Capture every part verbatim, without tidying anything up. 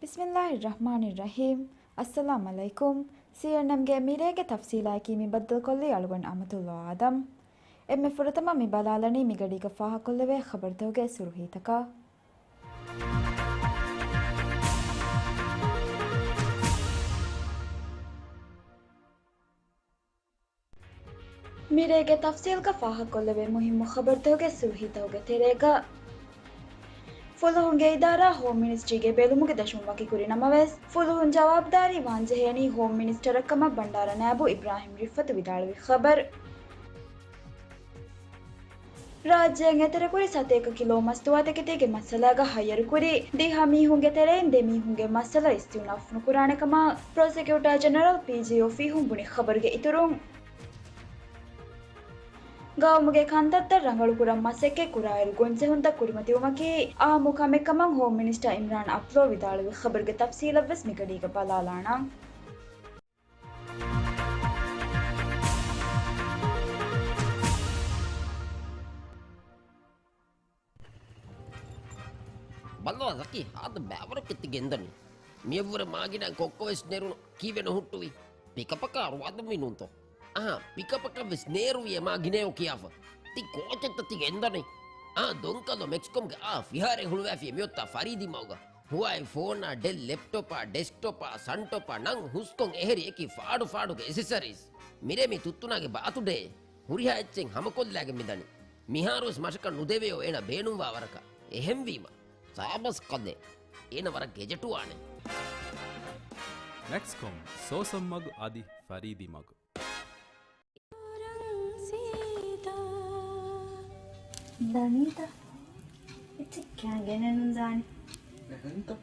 ބިސްމިއްލާހިއްރަޙްމާނިއްރަޙީމް. އައްސަލާމް ޢަލައިކުމް. ސީއެންއެމްގެ މިރޭގެ ތަފްސީލާއެކީ މި ބައްދަލުކޮށްލީ އަޅުގަނޑު އަމަތުﷲ އާދަމް. އެންމެ ފުރަތަމަ މި ބަލާލަނީ މިގަޑީގަ ފާހަގަކޮށްލެވޭ ޚަބަރުތަކުގެ ސުރުހީތަކަށް. މިރޭގެ ތަފްސީލްގަ ފާހަގަކޮށްލެވޭ މުހިއްމު ޚަބަރުތަކުގެ ސުރުހީތަކުގެ ތެރޭގަ، ފުލުހުންގެ އިދާރާ ހޯމް މިނިސްޓްރީގެ ބެލުމުގެ ދަށުން ވަކިކުރި ނަމަވެސް، ފުލުހުން ޖަވާބުދާރީ ވާންޖެހޭނީ ހޯމް މިނިސްޓަރަށްކަމަށް ބަންޑާރަ ނާއިބު އިބްރާހިމް ރިފްއަތު ވިދާޅުވި ޚަބަރު. ރާއްޖޭން އެތެރެކުރި ސަތޭކަ ކިލޯ މަސްތުވާތަކެތީގެ މައްސަލާގަ ހައްޔަރުކުރި ދިހަ މީހުންގެ ތެރެއިން ދެ މީހުންގެ މައްސަލަ އިސްތިއުނާފް ނުކުރާނެ ކަމަށް ޕްރޮސިކިއުޓާ ޖެނެރަލް ޕީޖީ އޮފީހުން ބުނި ޚަބަރުގެ އިތުރުން، ގައުމުގެ ކަންތައްތައް ރަނގަޅުކުރަން މަސައްކަތް ކުރާއިރު ގޮންޖެހުންތައް ކުރިމަތިވުމަކީ އާއްމު ކަމެއް ކަމަށް ހޯމް މިނިސްޓަރ އިމްރާން އަބްދުﷲ ވިދާޅުވި ޚަބަރުގެ ތަފްސީލަށްވެސް މިގަޑީގަ ބަލާލާނަން. ބައްލަވާ ޒަކީ، ހާދަ ބައިވަރަކަށް ތި ގެންދަނީ. މިއަށްވުރެ މާގިނަ ކޮއްކޮވެސް ނެރުނު ކީއްވެ ނުހުއްޓުވީ؟ ޕިކަޕަކާ ރުވާދުންވީ ނޫންތޯ؟ އާ، ޕިކަޕަކަށްވެސް ނޭރުވި އެ މާގިނައޯ ކިޔާފަ. ތި ކޯޗެއްތަ ތި ގެންދަނީ؟ އާ، ދޮންކަލޯ މެކްސްކޮމްގެ އާ ފިހާރައެއް ހުޅުވާފި މިއޮތާ ފަރީދީ މަގުގަ. ހުވާއި ފޯނާ، ޑެލް ލެޕްޓޮޕާ، ޑެސްކްޓޮޕާ، ސަންޓޮޕާ ނަން ހުސްކޮން އެހެރި އެކި ފާޑު ފާޑުގެ އެސެސަރީސް. މިރޭ މި ތުއްތުނާގެ ބާތުޑޭ. ހުރިހާ އެއްޗެއް ހަމަކޮށްލާގެން މިދަނީ. މިހާރުވެސް މަށަކަށް ނުދެވެޔޯ އޭނަ ބޭނުންވާ ވަރަކަށް. އެހެންވީމަ، ސާބަސް ކަލޭ. އޭނަ ވަރަށް ގެޖެޓުވާނެ. މެކްސްކޮމް، ސޯސަން މަގު އަދި ފަރީދީ މަގު. ދަނީތަ؟ އެއްޗެއް ކާ ގެނެއް ނުދާނެ. އެހެންތަ؟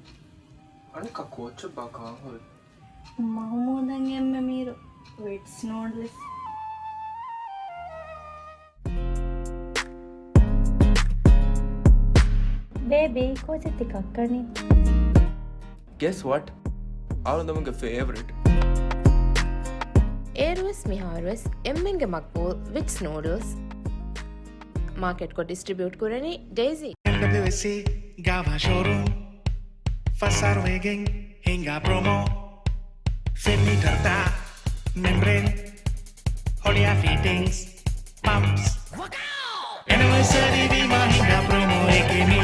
އަނެއްކާ ކޯޗެއްބާ ކާން ހުރީ؟ މަހުމޫދަށް އެންމެ މީރު ވިޓްސް ނޫޑްލްސް. ބޭބީ، ކޯޗެއް ތި ކައްކަނީ؟ Guess what? އަޅުގަނޑުމެންގެ ފޭވަރިޓް. އޭރުވެސް މިހާރުވެސް އެންމެންގެ މަގްބޫލް ވިޓްސް ނޫޑްލްސް. މާކެޓްކޮށް ޑިސްޓްރިބިއުޓް ކުރަނީ ޑޭޒީ. އެމްޑަބްލިއުއެސްސީ ގާވާ ޝޯރޫމް. ފަސް އަހަރު ވެގެން ހިނގާ ޕްރޮމޯ. ފެން މީޓަރުތައް، މެމްބްރޭން، ހޮޅިއާ ފިޓިންގްސް، ޕަމްޕްސް. އެނިވަރސަރީ ވީމާ ހިނގާ ޕްރޮމޯއެކޭ މީ.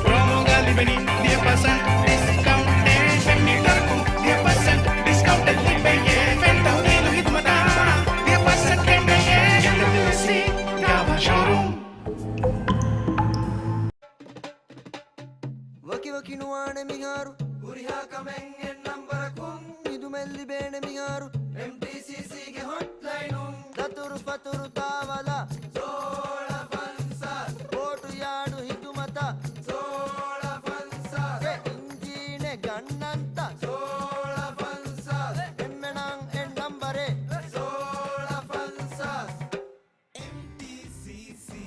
ޕްރޮމޯގަ ލިބެނީ ދިހަ ޕަސެންޓް ޑިސްކައުންޓެއް. ފެން މީޓަރަކުން ދިހަ ޕަސެންޓް ޑިސްކައުންޓެއް ލިބެޔޭ. ފެން ތަހުލީލު ހިދުމަތާ ދިހަ ޕަސެންޓް ކެނޑެޔޭ. އެމްޑަބްލިއުއެސްސީ ގާވާ ޝޯރޫމް. ވަކިވަކި ނުވާނެ މިހާރު ހުރިހާ ކަމެއް އެއް ނަންބަރަކުން. ހިދުމަތް ލިބޭނެ މިހާރު އެމްޓީސީސީގެ ހޮޓްލައިނުން. ދަތުރު ފަތުރު ތާވަލާ ސޯޅަ ފަންސާސް. ބޯޓު ޔާޑު ހިދުމަތަށް ސޯޅަ ފަންސާސް. އެ އިންޖީނެއް ގަންނަންތަ ސޯޅަ ފަންސާސް. އެންމެނަށް އެއް ނަންބަރެއް ސޯޅަ ފަންސާސް. އެމްޓީސީސީ.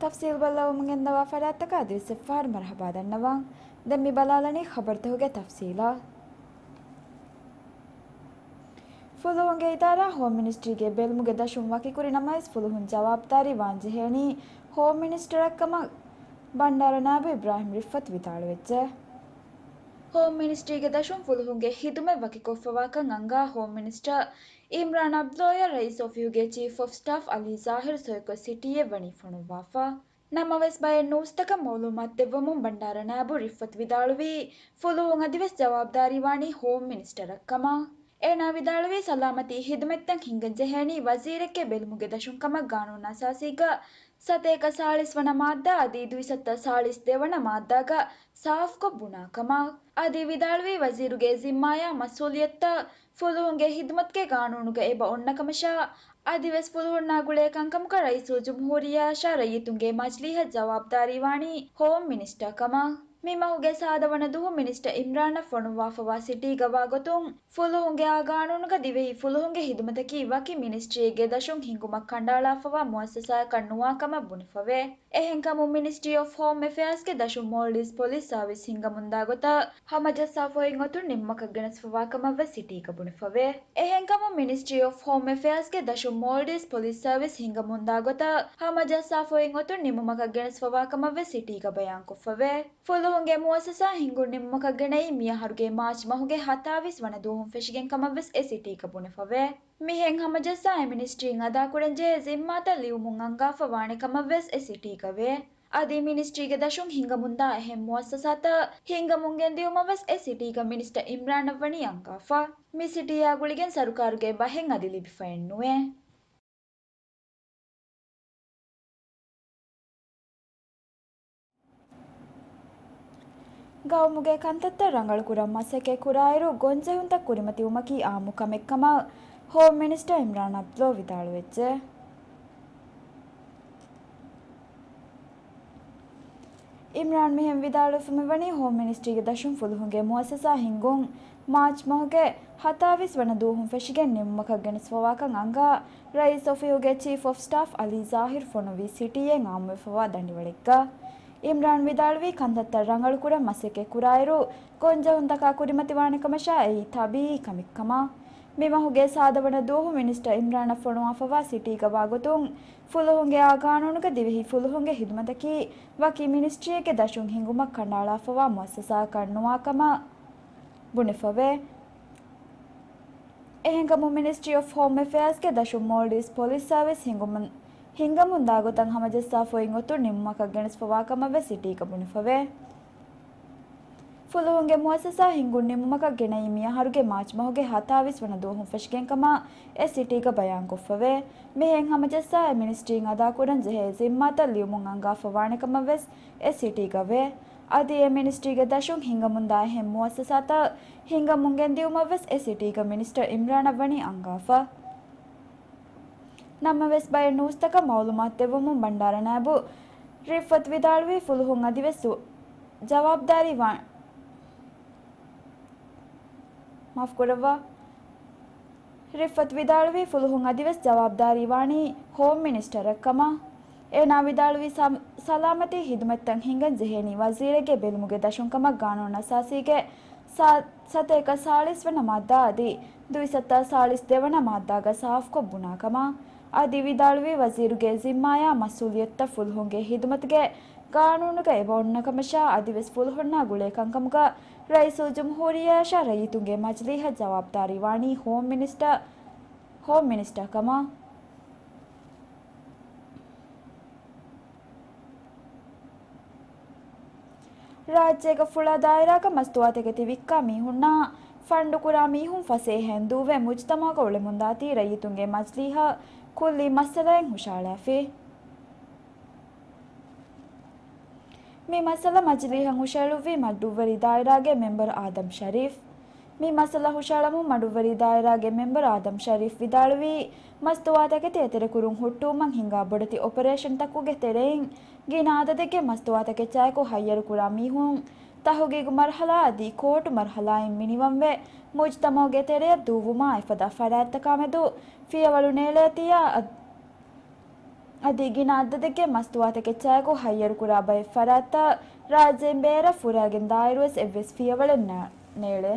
ތަފްސީލް ބައްލަވަމުން ގެންދަވާ ފަރާތްތަކަށް އަދިވެސް އެއްފަހަރު މަރުޙަބާ ދަންނަވަން. ދެން މި ބަލާލަނީ ޚަބަރުތަކުގެ ތަފްސީލާ. ފުލުހުންގެ އިދާރާ ހޯމް މިނިސްޓްރީގެ ބެލުމުގެ ދަށުން ވަކިކުރި ނަމަވެސް، ފުލުހުން ޖަވާބުދާރީ ވާންޖެހޭނީ ހޯމް މިނިސްޓަރަށްކަމަށް ބަންޑާރަ ނާއިބު އިބްރާހިމް ރިފްއަތު ވިދާޅުވެއްޖެ. ހޯމް މިނިސްޓްރީގެ ދަށުން ފުލުހުންގެ ހިދުމަތް ވަކިކޮށްފަވާކަން އަންގާ ހޯމް މިނިސްޓަރ އިމްރާން އަބްދުﷲ އަށް ރައީސް އޮފީހުގެ ޗީފް އޮފް ސްޓާފް އަލީ ޒާހިރު ސޮއިކޮށް ސިޓީއެއް ވަނީ ފޮނުއްވާފަ. ނަމަވެސް، ބައެއް ނޫސްތަކަށް މައުލޫމާތު ދެއްވަމުން ބަންޑާރަ ނާއިބު ރިފްއަތު ވިދާޅުވީ، ފުލުހުން އަދިވެސް ޖަވާބުދާރީ ވާނީ ހޯމް މިނިސްޓަރަށްކަމަށް. އޭނާ ވިދާޅުވީ، ސަލާމަތީ ހިދުމަތްތައް ހިންގަން ޖެހޭނީ ވަޒީރެއްގެ ބެލުމުގެ ދަށުން ކަމަށް ގާނޫނު އަސާސީގަ ސަތޭކަ ސާޅީސް ވަނަ މާއްދާ އަދި ދުއިސައްތަ ސާޅީސް ދެ ވަނަ މާއްދާގަ ސާފުކޮށް ބުނާ ކަމަށް. އަދި ވިދާޅުވީ، ވަޒީރުގެ ޒިންމާޔާ މަސްއޫލިއްޔަތުތައް ފުލުހުންގެ ހިދުމަތުގެ ގާނޫނުގަ އެބަ އޮންނަ ކަމަށާ، އަދިވެސް ފުލުހުންނާ ގުޅޭ ކަންކަމުގަ ރައީސުލްޖުމްހޫރިއްޔާއަށާ ރައްޔިތުންގެ މަޖިލީހަށް ޖަވާބުދާރީވާނީ ހޯމް މިނިސްޓަރ ކަމަށް. މި މަހުގެ ސާދަ ވަނަ ދުވަހު މިނިސްޓަރ އިމްރާނަށް ފޮނުއްވާފަވާ ސިޓީގަ ވާގޮތުން، ފުލުހުންގެ އާ ގާނޫނުގަ ދިވެހި ފުލުހުންގެ ހިދުމަތަކީ ވަކި މިނިސްޓްރީއެއްގެ ދަށުން ހިންގުމަށް ކަނޑައަޅާފަވާ މުއައްސަސާއަކަށް ނުވާ ކަމަށް ބުނެފަވޭ. އެހެންކަމުން މިނިސްޓްރީ އޮފް ހޯމް އެފެއާސްގެ ދަށުން މޯލްޑިވްސް ޕޮލިސް ސާވިސް ހިންގަމުންދާ ގޮތަށް ހަމަޖައްސާފައި އޮތުން ނިންމުމަކަށް ގެނެސްފަވާ ކަމަށް ވެސް ސިޓީގަ ބުނެފަވޭ. އެހެންކަމުން މިނިސްޓްރީ އޮފް ހޯމް އެފެއާސްގެ ދަށުން މޯލްޑިވްސް ޕޮލިސް ސާވިސް ހިންގަމުންދާ ގޮތަށް ހަމަޖައްސާފައި އޮތުން ނިންމުމަކަށް ގެނެސްފަވާ ކަމަށް ވެސް ސިޓީގަ ބަޔާންކޮށްފަވޭ. ފުލުހުންގެ މުއައްސަސާ ހިންގުން ނިންމުމަކަށް ގެނައީ މިއަހަރުގެ މާޗް މަހުގެ ހަތާވީސް ވަނަ ދުވަހުން ފެށިގެން ކަމަށް ވެސް އެ ސިޓީގަ ބުނެފަވޭ. މިހެން ހަމަޖައްސާ އެ މިނިސްޓްރީން އަދާކުރަންޖެހޭ ޒިންމާތައް ލިޔުމުން އަންގާފަ ވާނެ ކަމަށް ވެސް އެ ސިޓީގަ ވޭ. އަދި މިނިސްޓްރީގެ ދަށުން ހިންގަމުންދާ އެހެން މުއައްސަސާތައް ހިންގަމުން ގެންދިއުމަށް ވެސް އެ ސިޓީގަ މިނިސްޓަރ އިމްރާނަށް ވަނީ އަންގާފަ. މި ސިޓީއާ ގުޅިގެން ސަރުކާރުގެ ބަހެއް އަދި ލިބިފައެއް ނުވޭ. ގައުމުގެ ކަންތައްތައް ރަނގަޅުކުރަން މަސައްކަތް ކުރާއިރު، ގޮންޖެހުންތައް ކުރިމަތިވުމަކީ އާއްމު ކަމެއް ކަމަށް ހޯމް މިނިސްޓަރ އިމްރާން އަބްދުﷲ ވިދާޅުވެއްޖެ. އިމްރާން މިހެން ވިދާޅުވެފަ މިވަނީ، ހޯމް މިނިސްޓްރީގެ ދަށުން ފުލުހުންގެ މުއައްސަސާ ހިންގުން މާޗް މަހުގެ ހަތާވީސް ވަނަ ދުވަހުން ފެށިގެން ނިންމުމަކަށް ގެނެސްފަވާކަން އަންގާ، ރައީސް އޮފީހުގެ ޗީފް އޮފް ސްޓާފް އަލީ ޒާހިރު ފޮނުއްވި ސިޓީއެއް އާއްމުވެފަވާ ދަނޑިވަޅެއްގަ. އިމްރާން ވިދާޅުވީ، ކަންތައްތައް ރަނގަޅުކުރަން މަސައްކަތް ކުރާއިރު، ގޮންޖެހުންތަކާ ކުރިމަތިވާނެ ކަމަށާ އެއީ ތަބީއީ ކަމެއް ކަމަށް. މި މަހުގެ ސާދަ ވަނަ ދުވަހު މިނިސްޓަރ އިމްރާނަށް ފޮނުވާފަވާ ސިޓީގަ ވާގޮތުން، ފުލުހުންގެ އާ ގާނޫނުގަ ދިވެހި ފުލުހުންގެ ހިދުމަތަކީ ވަކި މިނިސްޓްރީއެއްގެ ދަށުން ހިންގުމަށް ކަނޑައަޅާފަވާ މުއައްސަސާއަކަށް ނުވާ ކަމަށް ބުނެފަވޭ. އެހެންކަމުން މިނިސްޓްރީ އޮފް ހޯމް އެފެއާސްގެ ދަށުން މޯލްޑިވްސް ޕޮލިސް ސާވިސް ހިންގުމުން، ހިންގަމުންދާ ގޮތަށް ހަމަޖައްސާފައި އޮތުން ނިންމުމަކަށް ގެނެސްފަވާ ކަމަށް ވެސް ސިޓީގަ ބުނެފަވޭ. ފުލުހުންގެ މުއައްސަސާ ހިންގުން ނިންމުމަކަށް ގެނައީ މިއަހަރުގެ މާޗް މަހުގެ ހަތާވީސް ވަނަ ދުވަހުން ފެށިގެން ކަމަށް އެ ސިޓީގަ ބަޔާންކޮށްފަވޭ. މިހެން ހަމަޖައްސާ އެ މިނިސްޓްރީން އަދާކުރަން ޖެހޭ ޒިންމާތައް ލިޔުމުން އަންގާފަ ވާނެ ކަމަށް ވެސް އެ ސިޓީގަ ވޭ. އަދި އެ މިނިސްޓްރީގެ ދަށުން ހިންގަމުންދާ އެހެން މުއައްސަސާތައް ހިންގަމުން ގެންދިއުމަށް ވެސް އެ ސިޓީގަ މިނިސްޓަރ އިމްރާނަށް ވަނީ އަންގާފަ. ނަމަވެސް ބައެއް ނޫސްތަކަށް މައުލޫމާތު ދެއްވުމުން ބަންޑާރަ ނައިބު ރިފްއަތް ވިދާޅުވީ ފުލުހުން އަދިވެސް ޖަވާބުދާރީ ވާ-، މާފުކުރައްވާ. ރިފްއަތް ވިދާޅުވީ ފުލުހުން އަދިވެސް ޖަވާބުދާރީ ވާނީ ހޯމް މިނިސްޓަރަށް ކަމަށް. އޭނާ ވިދާޅުވީ ސަ-، ސަލާމަތީ ހިދުމަތްތައް ހިންގަން ޖެހޭނީ ވަޒީރެއްގެ ބެލުމުގެ ދަށުން ކަމަށް ގާނޫނު އަސާސީގެ ސާ-، ސަތޭކަ ސާޅީސް ވަނަ މާއްދާ އަދި ދުއިސައްތަ ސާޅީސް ދެ ވަނަ މާއްދާގަ ސާފުކޮށް ބުނާ ކަމަށް. އަދި ވިދާޅުވީ ވަޒީރުގެ ޒިންމާޔާ މަސްއޫލިއްޔަތުތައް ފުލުހުންގެ ހިދުމަތުގެ ގާނޫނުގަ އެބަ އޮންނަ ކަމަށާ އަދިވެސް ފުލުހުންނާ ގުޅޭ ކަންކަމުގަ ރައީސުލްޖުމްހޫރިއްޔާއަށާ ރައްޔިތުންގެ މަޖިލީހަށް ޖަވާބުދާރީ ވާނީ ހޯމް މިނިސްޓަރ، ހޯމް މިނިސްޓަރ ކަމަށް. ރާއްޖޭގަ ފުޅާ ދާއިރާގަ މަސްތުވާތަކެތި ވިއްކާ މީހުންނާ ފަންޑުކުރާ މީހުން ފަސޭހައިން ދޫވެ، މުޖުތަމަޢުގަ އުޅެމުންދާތީ ރައްޔިތުންގެ މަޖިލީހަށް ކުއްލި މައްސަލައެއް ހުށައަޅާފި. މި މައްސަލަ މަޖިލީހަށް ހުށައެޅުއްވީ މަޑުއްވަރީ ދާއިރާގެ މެމްބަރު އާދަމް ޝަރީފް. މި މައްސަލަ ހުށައަޅަމުން މަޑުއްވަރީ ދާއިރާގެ މެމްބަރު އާދަމް ޝަރީފް ވިދާޅުވީ، މަސްތުވާތަކެތި އެތެރެކުރުން ހުއްޓުވުމަށް ހިނގާ ބޮޑެތި އޮޕަރޭޝަންތަކުގެ ތެރެއިން ގިނަ އަދަދެއްގެ މަސްތުވާތަކެއްޗާއެކު ހައްޔަރުކުރާ މީހުން ތަހުގީގު މަރުހަލާ އަދި ކޯޓު މަރުހަލާއިން މިނިވަންވެ، މުޖުތަމަޢުގެ ތެރެއަށް ދޫވުމާ އެފަދަ ފަރާތްތަކާމެދު ފިޔަވަޅު ނޭޅޭތީއާ އަދި އަދި ގިނަ އަދަދެއްގެ މަސްތުވާތަކެއްޗާއެކު ހައްޔަރުކުރާ ބައެއް ފަރާތްތައް ރާއްޖެއިން ބޭރަށް ފުރާގެން ދާއިރުވެސް އެއްވެސް ފިޔަވަޅެއް ނާ-، ނޭޅޭ.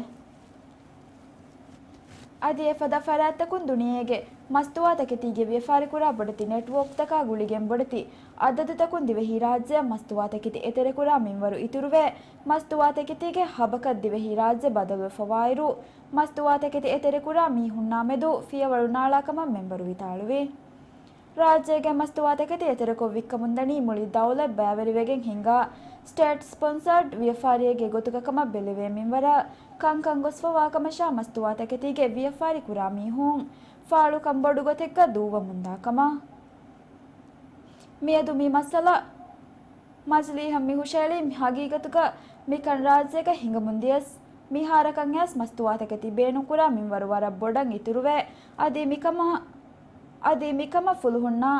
އަދި އެފަދަ ފަރާތްތަކުން ދުނިޔޭގެ މަސްތުވާތަކެތީގެ ވިޔަފާރިކުރާ ބޮޑެތި ނެޓްވޯކްތަކާ ގުޅިގެން ބޮޑެތި އަދަދުތަކުން ދިވެހިރާއްޖެއަށް މަސްތުވާތަކެތި އެތެރެކުރާ މިންވަރު އިތުރުވެ، މަސްތުވާތަކެތީގެ ހަބަކަށް ދިވެހިރާއްޖެ ބަދަލުވެފަވާއިރު، މަސްތުވާތަކެތި އެތެރެކުރާ މީހުންނާމެދު ފިޔަވަޅު ނާޅާކަމަށް މެމްބަރު ވިދާޅުވި. ރާއްޖޭގެ މަސްތުވާތަކެތި އެތެރެކޮށް ވިއްކަމުންދަނީ މުޅި ދައުލަތް ބައިވެރިވެގެން ހިންގާ ސްޓޭޓް ސްޕޮންސާޑް ވިޔަފާރިއެއްގެ ގޮތުގަ ކަމަށް ބެލެވޭ މިންވަރަށް ކަންކަން ގޮސްފަވާ ކަމަށާ މަސްތުވާތަކެތީގެ ވިޔަފާރި ކުރާ މީހުން ފާޅުކަން ބޮޑު ގޮތެއްގަ ދޫވަމުންދާ ކަމަށް. މިއަދު މި މައްސަލަ މަޖިލީހަށް މި ހުށައެޅީ ހަގީގަތުގަ މިކަން ރާއްޖޭގަ ހިނގަމުންދިޔަސް، މިހާރަކަށް އައިސް މަސްތުވާތަކެތި ބޭނުންކުރާ މިންވަރު ވަރަށް ބޮޑަށް އިތުރުވެ، އަދި މިކަމާ، އަދި މިކަމަށް ފުލުހުންނާ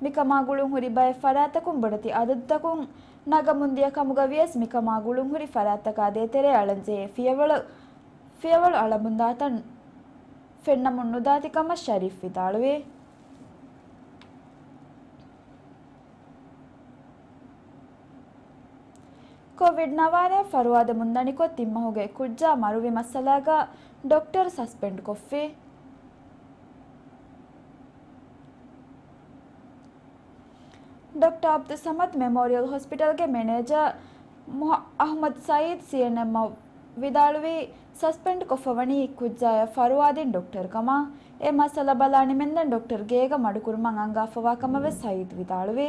މިކަމާ ގުޅުންހުރި ބައެއް ފަރާތްތަކުން ބޮޑެތި އަދަދުތަކުން ނަގަމުންދިޔަ ކަމުގަ ވިޔަސް މިކަމާ ގުޅުންހުރި ފަރާތްތަކާ ދޭތެރޭ އަޅަންޖެހޭ ފިޔަވަޅު، ފިޔަވަޅު އަޅަމުންދާތަން ފެންނަމުން ނުދާތި ކަމަށް ޝަރީފް ވިދާޅުވި. ކޮވިޑް ނަވާރައަށް ފަރުވާދެމުންދަނިކޮށް ތިންމަހުގެ ކުއްޖާ މަރުވި މައްސަލާގަ ޑޮކްޓަރު ސަސްޕެންޑް ކޮށްފި. ޑޮކްޓަރ އަބްދުއްސަމަދު މެމޯރިއަލް ހޮސްޕިޓަލްގެ މެނޭޖަރ މުހަ-، އަހުމަދު ސައީދު ސީއެންއެމްއަށް ވިދާޅުވީ، ސަސްޕެންޑް ކޮށްފަވަނީ ކުއްޖާޔަށް ފަރުވާދިން ޑޮކްޓަރު ކަމަށް. އެ މައްސަލަ ބަލާ ނިމެންދެން ޑޮކްޓަރު ގޭގަ މަޑުކުރުމަށް އަންގާފަވާ ކަމަށް ވެސް ސައީދު ވިދާޅުވީ.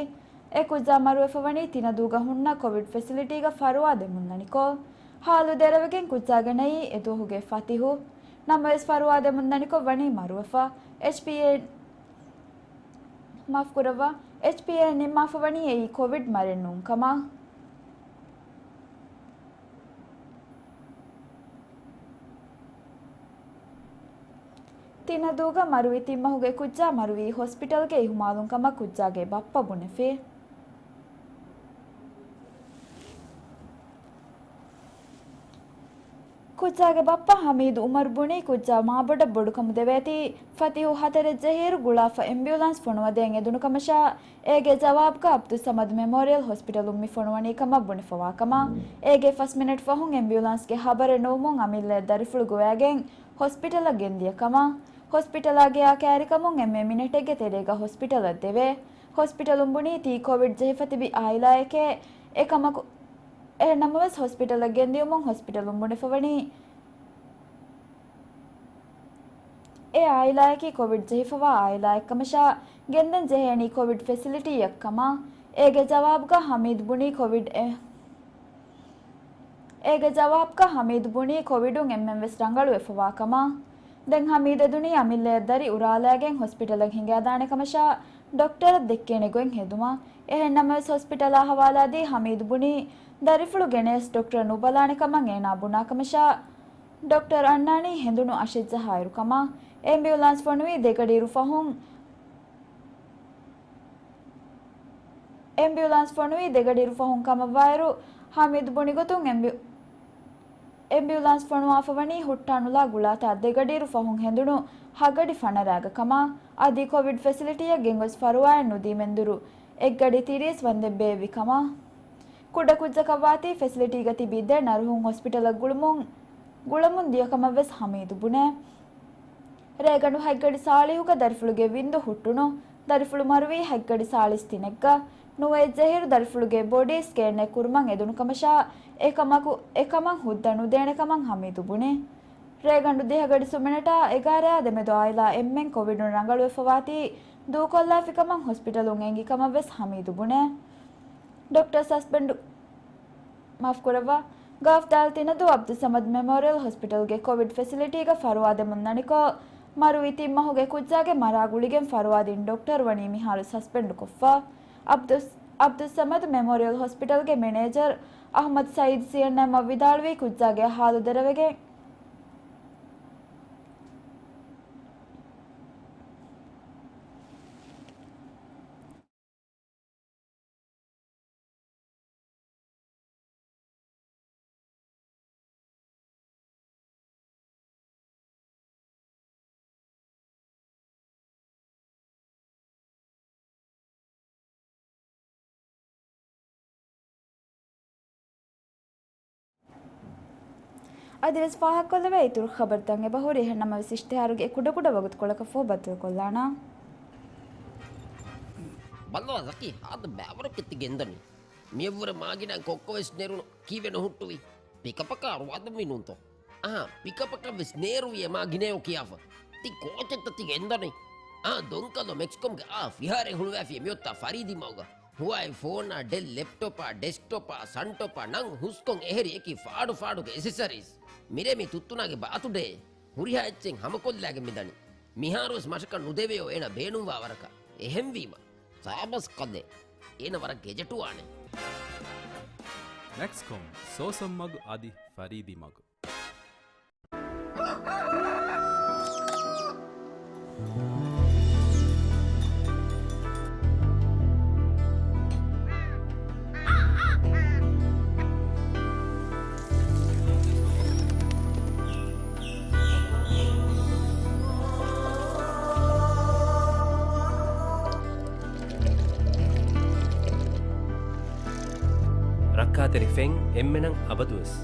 އެ ކުއްޖާ މަރުވެފަވަނީ ތިނަދޫގަ ހުންނަ ކޮވިޑް ފެސިލިޓީގަ ފަރުވާ ދެމުންދަނިކޮށް. ހާލު ދެރަވެގެން ކުއްޖާގެ ނައީ އެ ދުވަހުގެ ފަތިހު. ނަމަވެސް ފަރުވާ ދެމުންދަނިކޮށް ވަނީ މަރުވެފަ. އެޗްޕީއޭ، މާފުކުރައްވާ، އެޗްޕީއޭ ނިންމާފަވަނީ އެއީ ކޮވިޑް މަރެއް ނޫން ކަމަށް. ތިނަދޫގަ މަރުވި ތިންމަހުގެ ކުއްޖާ މަރުވީ ހޮސްޕިޓަލްގެ އިހުމާލުން ކަމަށް ކުއްޖާގެ ބައްޕަ ބުނެފި. ކުއްޖާގެ ބައްޕަ ހަމީދު އުމަރު ބުނީ ކުއްޖާ މާބޮޑަށް ބޮޑުކަމު ދެވޭތީ، ފަތިހު ހަތަރެއް ޖެހިއިރު ގުޅާފަ އެމްބިއުލާންސް ފޮނުވަދޭން އެދުނު ކަމަށާ، އޭގެ ޖަވާބުގަ އަބްދުއްސަމަދު މެމޯރިއަލް ހޮސްޕިޓަލުން މި ފޮނުވަނީ ކަމަށް ބުނެފަވާ ކަމަށް. އޭގެ ފަސް މިނެޓް ފަހުން އެމްބިއުލާންސްގެ ހަބަރެއް ނުވުމުން އަމިއްލައަށް ދަރިފުޅު ގޮވައިގެން ހޮސްޕިޓަލަށް ގެންދިޔަ ކަމަށް. ހޮސްޕިޓަލާ ގެޔާ ކައިރިކަމުން އެންމެ މިނެޓެއްގެ ތެރޭގަ ހޮސްޕިޓަލަށް ދެވޭ. ހޮސްޕިޓަލުން ބުނީ ތީ ކޮވިޑް ޖެހިފަ ތިބި އާއިލާއެކޭ. އެކަމަކު، އެހެން ނަމަވެސް ހޮސްޕިޓަލަށް ގެންދިޔުމުން ހޮސްޕިޓަލުން ބުނެފަވަނީ، އެ އާއިލާއަކީ ކޮވިޑް ޖެހިފަވާ އާއިލާއެއްކަމަށާ، ގެންދަން ޖެހޭނީ ކޮވިޑް ފެސިލިޓީއަށް ކަމަށް. އޭގެ ޖަވާބުގަ ހަމީދު ބުނީ ކޮވިޑް އެ، އޭގެ ޖަވާބުގަ ހަމީދު ބުނީ ކޮވިޑުން އެންމެން ވެސް ރަނގަޅުވެފަވާ ކަމަށް. ދެން ހަމީދު އެދުނީ އަމިއްލަޔަށް ދަރި އުރާލައިގެން ހޮސްޕިޓަލަށް ހިނގާދާނެ ކަމަށާ، ޑޮކްޓަރަށް ދެއްކޭނެ ގޮތް ހެދުމަށް. އެހެން ނަމަވެސް ހޮސްޕިޓަލާ ހަވާލާދީ ހަމީދު ބުނީ، ދަރިފުޅު ގެނެޔަސް ޑޮކްޓަރ ނުބަލާނެ ކަމަށް އޭނާ ބުނާ ކަމަށާ، ޑޮކްޓަރ އަންނާނީ ހެނދުނު އަށެއް ޖަހާއިރު ކަމަށް. އެމްބިއުލާންސް ފޮނުވީ ދެގަޑިއިރު ފަހުން، އެމްބިއުލާންސް ފޮނުވީ ދެގަޑިއިރު ފަހުން ކަމަށްވާއިރު، ހަމީދު ބުނިގޮތުން އެމްބި-، އެމްބިއުލާންސް ފޮނުވާފަވަނީ ހުއްޓާނުލާ ގުޅާތާ ދެގަޑިއިރު ފަހުން ހެނދުނު ހަގަޑި ފަނަރައިގަ ކަމަށް. އަދި ކޮވިޑް ފެސިލިޓީއަށް ގެންގޮސް ފަރުވާއެއް ނުދީމެންދުރު އެއްގަޑި ތިރީސް ވަންދެން ބޭއްވި ކަމަށް. ކުޑަކުއްޖަކަށް ވާތީ ފެސިލިޓީގަ ތިބި ދެ ނަރުހުން ހޮސްޕިޓަލަށް ގުޅުމުން، ގުޅަމުން ދިޔަ ކަމަށް ވެސް ހަމީދު ބުނޭ. ރޭގަނޑު ހަތްގަޑި ސާޅީހުގަ ދަރިފުޅުގެ ވިންދު ހުއްޓުނު. ދަރިފުޅު މަރުވީ ހަތްގަޑި ސާޅީސް ތިނެއްގަ. ނުވައެއް ޖެހިއިރު ދަރިފުޅުގެ ބޮޑީ ސްކޭނެއް ކުރުމަށް އެދުނު ކަމަށާ، އެކަމަކު، އެކަމަށް ހުއްދަ ނުދޭނެ ކަމަށް ހަމީދު ބުނި. ރޭގަނޑު ދިހަގަޑި ސުމިނެޓާ އެގާރައާ ދެމެދު އާއިލާ އެންމެން ކޮވިޑުން ރަނގަޅުވެފަވާތީ ދޫކޮށްލާފި ކަމަށް ހޮސްޕިޓަލުން އެނގި ކަމަށް ވެސް ހަމީދު ބުނޭ. ޑޮކްޓަރ ސަސްޕެންޑް، މާފުކުރައްވާ، ގާފްދާލް ތިނަދޫ އަބްދުއްސަމަދު މެމޯރިއަލް ހޮސްޕިޓަލްގެ ކޮވިޑް ފެސިލިޓީގަ ފަރުވާ ދެމުން ދަނިކޮށް، މަރުވި ތިން މަހުގެ ކުއްޖާގެ މަރާ ގުޅިގެން ފަރުވާ ދިން ޑޮކްޓަރު ވަނީ މިހާރު ސަސްޕެންޑް ކޮށްފަ. އަބްދުސް-، އަބްދުއްސަމަދު މެމޯރިއަލް ހޮސްޕިޓަލްގެ މެނޭޖަރު އަހްމަދު ސައީދު ސީއެންއެމްއަށް ވިދާޅުވީ ކުއްޖާގެ ހާލު ދެރަވެގެން، އަދިވެސް ފާހަގަކޮށްލެވޭ އިތުރު ޚަބަރުތައް އެބަހުރި. އެހެން ނަމަވެސް އިޝްތިހާރުގެ އެ ކުޑަކުޑަ ވަގުތުކޮޅަކަށް ފަހު ބައްދަލުކޮށްލާނަން. ބައްލަވާ ޒަކީ، ހާދަ ބައިވަރަކަށް ތި ގެންދަނީ. މިއަށްވުރެ މާގިނަ ކޮއްކޮ ވެސް ނެރުނު ކީއްވެ ނުހުއްޓުވީ؟ ޕިކަޕަކަށް އަރުވާދަންވީ ނޫންތޯ؟ އާ، ޕިކަޕަކަށް ވެސް ނޭރުވި އެ މާގިނަޔޯ ކިޔާފަ. ތި ކޯޗެއްތަ ތި ގެންދަނީ؟ އާ، ދޮންކަލޯ މެކްސްކޮމްގެ އާ ފިހާރައެއް ހުޅުވާފި އެ މިއޮތާ ފަރީދީ މަގުގަ. ހުވާއި ފޯނާ، ޑެލް ލެޕްޓޮޕާ، ޑެސްކްޓޮޕާ، ސަންޓޮޕާ، ނަން ހުސްކޮށް އެހެރި އެކި ފާޑު ފާޑުގެ އެސެސަރީސް. މިރޭ މި ތުއްތުނާގެ ބާތުޑޭ ހުރިހާ އެއްޗެއް ހަމަކޮށްލާގެން މިދަނީ. މިހާރުވެސް މަށަކަށް ނުދެވެޔޯ އޭނަ ބޭނުންވާ ވަރަކަށް. އެހެންވީމަ، ސާބަސް ކަލޭ. އޭނަ ވަރަށް ގެޖެޓުވާނެ. މެކްސްކޮމް، ސޯސަންމަގު އަދި ފަރީދީ މަގު. ރައްކާތެރި ފެން އެންމެނަށް އަބަދުވެސް.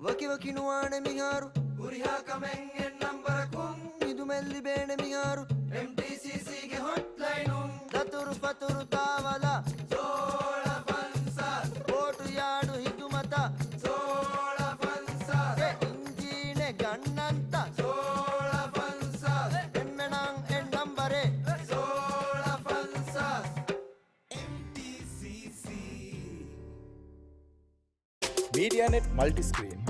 ވަކިވަކި ނުވާނެ މިހާރު، ހުރިހާ ކަމެއް އެއް ނަންބަރަކުން. ހިދުމަތް ލިބޭނެ މިހާރު، އެމްޓީސީސީގެ ހޮޓްލައިނުން. ދަތުރު ފަތުރު ތާވަލަ، ސޯޅަ ފަންސާސް. ބޯޓު ޔާޑު ހިދުމަތަށް، ސޯޅަ ފަންސާސް. އެ އިންޖީނެއް ގަންނަންތަ، ސޯޅަ ފަންސާސް. އެންމެނަށް އެއް ނަންބަރެއް، ސޯޅަ ފަންސާސް. އެމްޓީސީސީ. މީޑިއާނެޓް މަލްޓިސްކްރީން.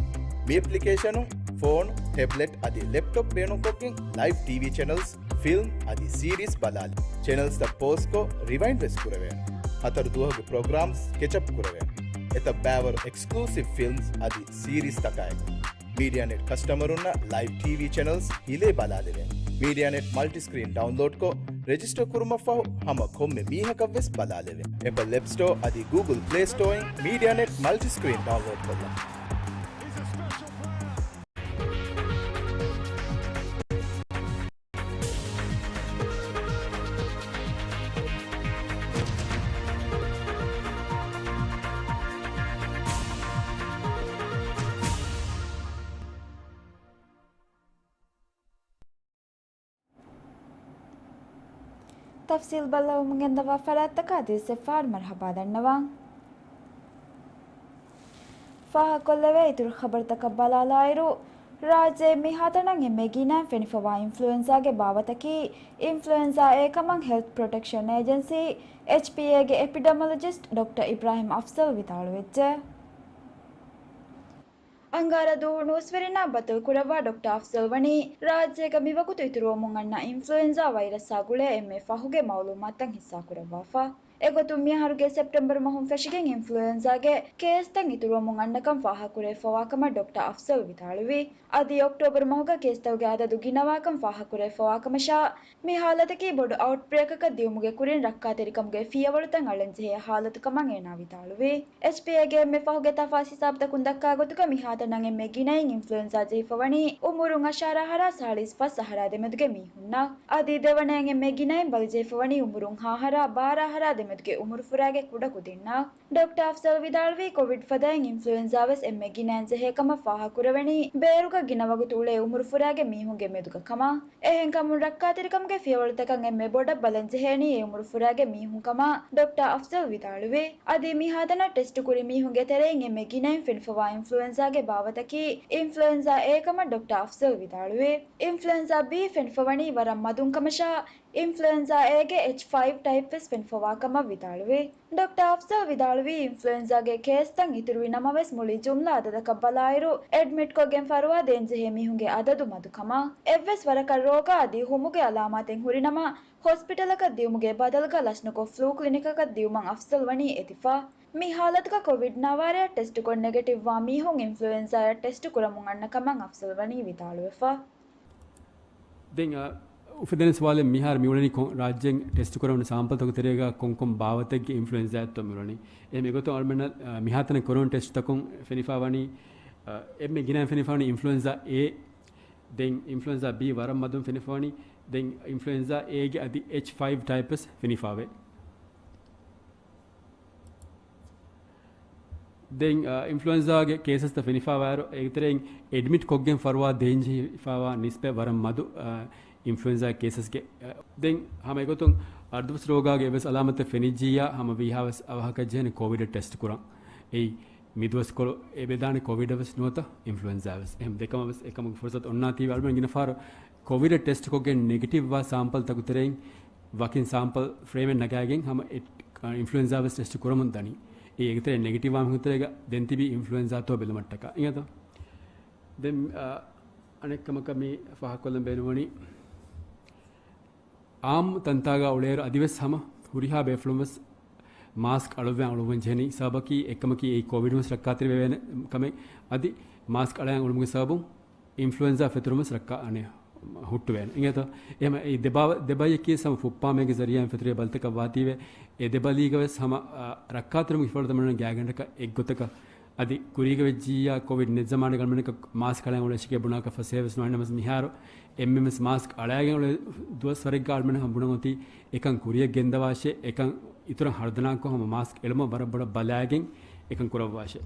މި އެޕްލިކޭޝަނުން ފޯނު، ޓެބްލެޓް އަދި ލެޕްޓޮޕް ބޭނުންކޮށްގެން ލައިވް ޓީވީ ޗެނަލްސް، ފިލްމް އަދި ސީރީސް ބަލާލި. ޗެނަލްސްތައް ޕޯޒްކޮށް ރިވައިންޑް ވެސް ކުރެވޭނެ. ހަތަރު ދުވަހުގެ ޕްރޮގްރާމްސް ކެޗަޕް ކުރެވޭނެ. އެތައް ބައިވަރު އެކްސްކްލޫސިވް ފިލްމްސް އަދި ސީރީސްތަކާއެކު. މީޑިއާނެޓް ކަސްޓަމަރުންނަށް ލައިވް ޓީވީ ޗެނަލްސް ހިލޭ ބަލާލެވޭނެ. މީޑިއާނެޓް މަލްޓިސްކްރީން ޑައުންލޯޑްކޮށް، ރެޖިސްޓަރ ކުރުމަށްފަހު ހަމަ ކޮންމެ މީހަކަށްވެސް ބަލާލެވޭނެ. އެޕަލް އެޕް ސްޓޯ އަދި ގޫގުލް ޕްލޭ ސްޓޯއިން މީޑިއާނެޓް މަލްޓިސްކްރީން ޑައުންލޯޑް ކޮށްލަން. ތަފްސީލް ބައްލަވަމުން ގެންދަވާ ފަރާތްތަކާ ދިވެއްސެއް ފާޑު މަރުހަބާ ދަންނަވަން. ފާހަގަކޮށްލެވޭ އިތުރު ޚަބަރުތަކަށް ބަލާލާއިރު، ރާއްޖެ މިހާތަނަށް އެންމެ ގިނައިން ފެނިފަވާ އިންފްލުއެންޒާގެ ބާވަތަކީ އިންފްލުއެންޒާ އޭ ކަމަށް ހެލްތް ޕްރޮޓެކްޝަން އޭޖެންސީ، އެޗްޕީއޭގެ އެޕިޑަމޮލޮޖިސްޓް ޑޮކްޓަރ އިބްރާހިމް އަފްޒަލް ވިދާޅުވެއްޖެ. އަންގާރަ ދުވަހު ނޫސްވެރިންނާ ބައްދަލުކުރައްވާ ޑޮކްޓަރ އަފްޒަލް ވަނީ، ރާއްޖޭގަ މިވަގުތު އިތުރުވަމުން އަންނަ އިންފްލުއެންޒާ ވައިރަސްއާ ގުޅޭ އެންމެ ފަހުގެ މައުލޫމާތުތައް ހިއްސާކުރައްވާފަ. އެގޮތުން މިއަހަރުގެ ސެޕްޓެމްބަރު މަހުން ފެށިގެން އިންފްލުއެންޒާގެ ކޭސްތައް އިތުރުވަމުން އަންނަކަން ފާހަގަކުރެވިފަވާކަމަށް ޑޮކްޓަރ އަފްޒަލް ވިދާޅުވި. އަދި އޮކްޓޯބަރު މަހުގަ ކޭސްތަކުގެ އަދަދު ގިނަވާކަން ފާހަގަކުރެވިފަވާކަމަށާ، މި ހާލަތަކީ ބޮޑު އައުޓްބްރޭކަކަށް ދިއުމުގެ ކުރިން ރައްކާތެރިކަމުގެ ފިޔަވަޅުތައް އަޅަންޖެހޭ ހާލަތު ކަމަށް އޭނާ ވިދާޅުވި. އެޗްޕީއޭގެ އެންމެ ފަހުގެ ތަފާސް ހިސާބުތަކުން ދައްކާ ގޮތުގަ މިހާތަނަށް އެންމެ ގިނައިން އިންފްލުއެންޒާ ޖެހިފަވަނީ އުމުރުން އަށާރަ އަހަރާ ސާޅީސް ފަސް އަހަރާ ދެމެދުގެ މީހުންނަށް. އަދި ދެވަނައިން އެންމެ ގިނައިން ބަލިޖެހިފަވަނީ އުމުރުން ހަ އަހަރާ ބާރަ އަހަރާ ދެމެދުގެ އުމުރުފުރާގެ ކުޑަކުދިންނަށް. ޑޮކްޓަރ އަފްޒަލް ވިދާޅުވީ، ކޮވިޑް ފަދައިން އިންފްލުއެންޒާ ވެސް އެންމެ ގިނައިން ޖެހޭ ކަމަށް ފާހަގަކުރެވެނީ ބޭރުގަ ގިނަ ވަގުތު އުޅޭ އުމުރުފުރާގެ މީހުންގެ މެދުގަ ކަމަށް. އެހެންކަމުން ރައްކާތެރިކަމުގެ ފިޔަވަޅުތަކަށް އެންމެ ބޮޑަށް ބަލަން ޖެހޭނީ އެ އުމުރުފުރާގެ މީހުން ކަމަށް ޑޮކްޓަރ އަފްޒަލް ވިދާޅުވި. އަދި މިހާތަނަށް ޓެސްޓު ކުރި މީހުންގެ ތެރެއިން އެންމެ ގިނައިން ފެނިފަވާ އިންފްލުއެންޒާގެ ބާވަތަކީ އިންފްލުއެންޒާ އޭ ކަމަށް ޑޮކްޓަރ އަފްޒަލް ވިދާޅުވި. އިންފްލުއެންޒާ ބީ ފެނިފަވަނީ ވަރަށް މަދުން ކަމަށާ، އިންފްލުއެންޒާ އޭގެ އެޗް ފައިވް ޓައިޕް ވެސް ފެނިފަވާ ކަމަށް ވިދާޅުވި. ޑޮކްޓަރ އަފްޒަލް ވިދާޅުވީ، އިންފްލުއެންޒާގެ ކޭސްތައް އިތުރުވި ނަމަވެސް، މުޅި ޖުމްލަ އަދަދަކަށް ބަލާއިރު، އެޑްމިޓްކޮށްގެން ފަރުވާ ދޭންޖެހޭ މީހުންގެ އަދަދު މަދު ކަމަށް. އެއްވެސް ވަރަކަށް ރޯގާ އަދި ހުމުގެ އަލާމާތެއް ހުރި ނަމަ، ހޮސްޕިޓަލަކަށް ދިއުމުގެ ބަދަލުގަ ލަސްނުކޮށް، ފްލޫ ކްލިނިކަކަށް ދިއުމަށް އަފްޒަލް ވަނީ އެދިފަ. މި ހާލަތުގަ ކޮވިޑް ނަވާރަޔަށް ޓެސްޓުކޮށް ނެގެޓިވް ވާ މީހުން އިންފްލުއެންޒާޔަށް ޓެސްޓު ކުރަމުން އަންނަ ކަމަށް އަފްޒަލް ވަނީ ވިދާޅުވެފަ. ދެން، އަ، އުފެދޭނެ ސުވާލެއް މިހާރު މިއުޅެނީ ކޮން ރާއްޖޭން ޓެސްޓު ކުރެވުނު ސާމްޕަލްތަކުގެ ތެރޭގަ ކޮންކޮން ބާވަތެއްގެ އިންފްލުއެންޒާއެއްތޯ މިއުޅެނީ. އެހެން އެގޮތުން އަޅުމެންނަށް، އަ، މިހާތަނަށް ކުރެވުނު ޓެސްޓުތަކުން ފެނިފަވަނީ، އަ، އެންމެ ގިނައިން ފެނިފަވަނީ އިންފްލުއެންޒާ އޭ، ދެން އިންފްލުއެންޒާ ބީ ވަރަށް މަދުން ފެނިފަވަނީ، ދެން އިންފްލުއެންޒާ އޭގެ އަދި އެޗް ފައިވް ޓައިޕްސް ފެނިފާވޭ. ދެން، އ، އިންފްލުއެންޒާގެ ކޭސަސްތައް ފެނިފާވާއިރު، އޭގެތެރެއިން އެޑްމިޓް ކޮށްގެން ފަރުވާ ދޭންޖެހިފާވާ ނިސްބަތް ވަރަށް މަދު، އ، އިންފްލުއެންޒާ ކޭސަސްގެ. އ، ދެން ހަމަ އެގޮތުން އަރުދުވަސް ރޯގާގެ އެއްވެސް އަލާމަތެއް ފެނިއްޖިއްޔާ، ހަމަ ވީހާވެސް އަވަހަކަށް ޖެހޭނެ ކޯވިޑަށް ޓެސްޓް ކުރަން. އެއީ މިދުވަސްކޮޅު އެ ބެލާނެ ކޯވިޑަށްވެސް ނުވަތަ އިންފްލުއެންޒާވެސް. އެހެން ދެކަމަށްވެސް އެކަމުގެ ފުރުސަތު އޮންނާތީވެ އަޅުގަނޑު ގިނަ ފަހަރު ކޯވިޑަށް ޓެސްޓް ކޮށްގެން ނެގެޓިވް ވާ ސާމްޕަލްތަކުގެ ތެރެއިން ވަކިން ސާމްޕަލް ފްރޭމެއް ނަގާގެން ހަމަ އެ، އިންފްލުއެންޒާވެސް ޓެސްޓް ކުރަމުން ދަނީ. އެ އޭގެތެރެއިން ނެގެޓިވް ވާ މީހުންގެ ތެރޭގަ ދެން ތިބީ އިންފްލުއެންޒާތޯ ބެލުމަށްޓަކާ. އިނގޭތޯ؟ ދެން، އަ، އަނެއްކަމަކަށް މި ފާހަގަކޮށްލަން ބޭނުންވަނީ، އާއްމު ތަންތާގަ އުޅޭއިރު އަދިވެސް ހަމަ ހުރިހާ ބޭފުޅުންވެސް މާސްކް އަޅުއްވާ އުޅުއްވަން ޖެހެނީ. ސަބަބަކީ އެއްކަމަކީ އެއީ ކޯވިޑުންވެސް ރައްކާތެރިވެވޭނެ ކަމެއް. އަދި މާސްކް އަޅާ އުޅުމުގެ ސަބަބުން އިންފްލުއެންޒާ ފެތުރުންވެސް ރައްކާ އަނެއް ހުއްޓުވޭނެ. އިނގޭތޯ؟ އެހެމަ އެ ދެބާ-، ދެބައިއަކީ ހަމަ ފުއްޕާމޭގެ ޒަރީއާއިން ފެތުރި ބަލިތަކަށް ވާތީވެ، އެ ދެބަލީގަވެސް ހަމަ، އަ، ރައްކާތެރިވުން ހިފަހައްޓަމުން ގާތްގަނޑަކަށް އެއްގޮތަކަށް އަދި ކުރީގަ ވެއްޖިއްޔާ ކޯވިޑް ނެތް ޒަމާނުގަ އަޅުމެންނަކަށް މާސްކް އަޅާ އުޅޭ އެއްޗެކޭ ބުނާކަށް ފަސޭހަވެސް ނުވާނެ. ނަމަވެސް މިހާރު އެންމެންވެސް މާސްކް އަޅާގެން އުޅޭ ދުވަސްވަރެއްގަ އަޅުމެން ހަމަ ބުނަން އޮތީ އެކަން ކުރިޔަށް ގެންދަވާށޭ، އެކަން އިތުރަށް ހަރުދަނާކޮށް ހަމަ މާސްކް އެޅުމަށް ވަރަށް ބޮޑަށް ބަލާގެން އެކަން ކުރައްވާށޭ.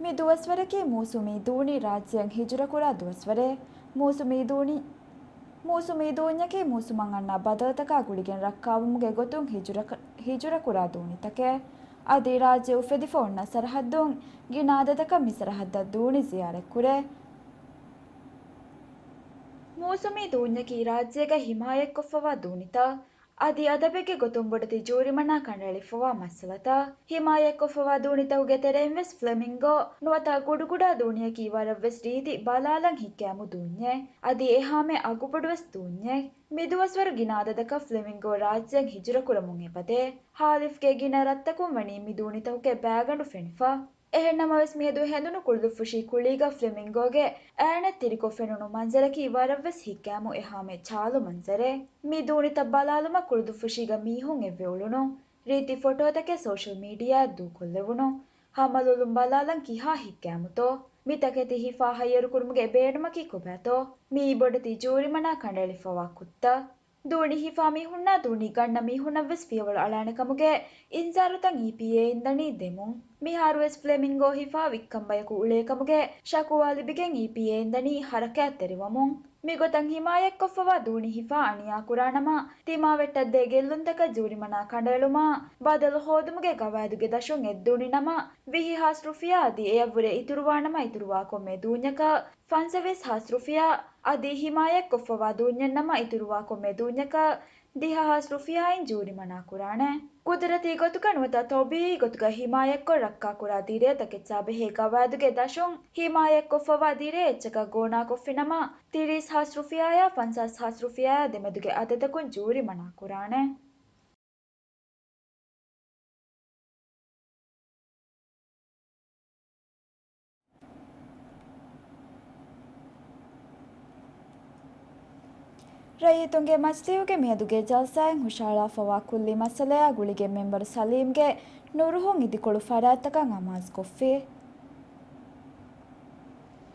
މި ދުވަސްވަރަކީ މޫސުމީ ދޫނި ރާއްޖެއަށް ހިޖުރަކުރާ ދުވަސްވަރެއް. މޫސުމީ ދޫނި، މޫސުމީ ދޫންޏަކީ މޫސުމަށް އަންނަ ބަދަލުތަކާ ގުޅިގެން ރައްކާވުމުގެ ގޮތުން ހިޖުރަ-، ހިޖުރަކުރާ ދޫނިތަކެއް. އަދި ރާއްޖެ އުފެދިފަ އޮންނަ ސަރަހައްދުން ގިނަ އަދަދަކަށް މި ސަރަހައްދަށް ދޫނި ޒިޔާރަތްކުރޭ. މޫސުމީ ދޫންޏަކީ ރާއްޖޭގަ ހިމާޔަތްކޮށްފަވާ ދޫނިތައް، އަދި އަދަބެއްގެ ގޮތުން ބޮޑެތި ޖޫރިމަނާ ކަނޑައެޅިފަވާ މައްސަލަތައް. ހިމާޔަތްކޮށްފަވާ ދޫނިތަކުގެ ތެރެއިން ވެސް ފްލެމިންގޯ ނުވަތަ ގުޑުގުޑާ ދޫނިއަކީ ވަރަށްވެސް ރީތި ބަލާލަން ހިއްކާމު ދޫންޏެއް. އަދި އެހާމެ އަގުބޮޑުވެސް ދޫންޏެއް. މިދުވަސްވަރު ގިނަ އަދަދަކަށް ފްލެމިންގޯ ރާއްޖެއަށް ހިޖުރަކުރަމުން އެބަދޭ. ހާލިފްގެ ގިނަ ރަށްތަކުން ވަނީ މި ދޫނިތަކުގެ ބައިގަނޑު ފެނިފަ. އެހެންނަމަވެސް، މިއަދު ހެނދުނު ކުޅުދުއްފުށީ ކުޅީގަ ފްލެމިންގޯގެ އައިނަށް ތިރިކޮށް ފެނުނު މަންޒަރަކީ ވަރަށްވެސް ހިއްކާމު އެހާމެ ޗާލު މަންޒަރެއް. މި ދޫނިތައް ބަލާލުމަށް ކުޅުދުއްފުށީގަ މީހުން އެއްވެ އުޅުނު. ރީތި ފޮޓޯތަކެއް ސޯޝަލް މީޑިއާއަށް ދޫކޮށްލެވުނު. ހަމަލޮލުން ބަލާލަން ކިހާ ހިއްކާމުތޯ؟ މި ތަކެތި ހިފާ ހައްޔަރުކުރުމުގެ ބޭނުމަކީ ކޮބާތޯ؟ މިއީ ބޮޑެތި ޖޫރިމަނާ ކަނޑައެޅިފަވާ ކުށްތައް. ދޫނި ހިފާ މީހުންނާ ދޫނި ގަންނަ މީހުންނަށްވެސް ފިޔަވަޅު އަޅާނެ ކަމުގެ އިންޒާރުތައް އީޕީއޭއިން ދަނީ ދެމުން. މިހާރުވެސް ފްލެމިންގޯ ހިފާ ވިއްކަން ބަޔަކު އުޅޭ ކަމުގެ ޝަކުވާ ލިބިގެން އީޕީއޭއިން ދަނީ ހަރަކާތްތެރިވަމުން. މިގޮތަށް ހިމާޔަތްކޮށްފަވާ ދޫނި ހިފާ އަނިޔާކުރާނަމަ، ތިމާވެއްޓަށްދޭ ގެއްލުންތަކަށް ޖޫރިމަނާ ކަނޑައެޅުމާ، ބަދަލު ހޯދުމުގެ ގަވާއިދުގެ ދަށުން އެއްދޫނިނަމަ، ވިހި ހާސް ރުފިޔާ އަދި އެއަށްވުރެ އިތުރުވާނަމަ އިތުރުވާ ކޮންމެ ދޫންޏަކަށް ފަންސަވީސް ހާސް ރުފިޔާ އަދި ހިމާޔަތްކޮށްފަވާ ދޫންޏެއްނަމަ އިތުރުވާ ކޮންމެ ދޫންޏަކަށް ދިހަ ހާސް ރުފިޔާއިން ޖޫރިމަނާ ކުރާނެ. ޤުދުރަތީ ގޮތުގަ ނުވަތަ ޠަބީޢީ ގޮތުގަ ހިމާޔަތްކޮށް ރައްކާކުރާ ދިރޭތަކެއްޗާ ބެހޭ ގަވާއިދުގެ ދަށުން ހިމާޔަތްކޮށްފަވާ ދިރޭ އެއްޗަކަށް ގޯނާކޮށްފިނަމަ، ތިރީސް ހާސް ރުފިޔާއާ ފަންސާސް ހާސް ރުފިޔާއާ ދެމެދުގެ އަދަދަކުން ޖޫރިމަނާ ކުރާނެ. ރައްޔިތުންގެ މަޖިލީހުގެ މިއަދުގެ ޖަލްސާއިން ހުށަހަޅާފަވާ ކުއްލި މައްސަލަޔާ ގުޅިގެން މެމްބަރު ސަލީމްގެ ނުރުހުން އިދިކޮޅު ފަރާތްތަކަށް އަމާޒުކޮށްފި.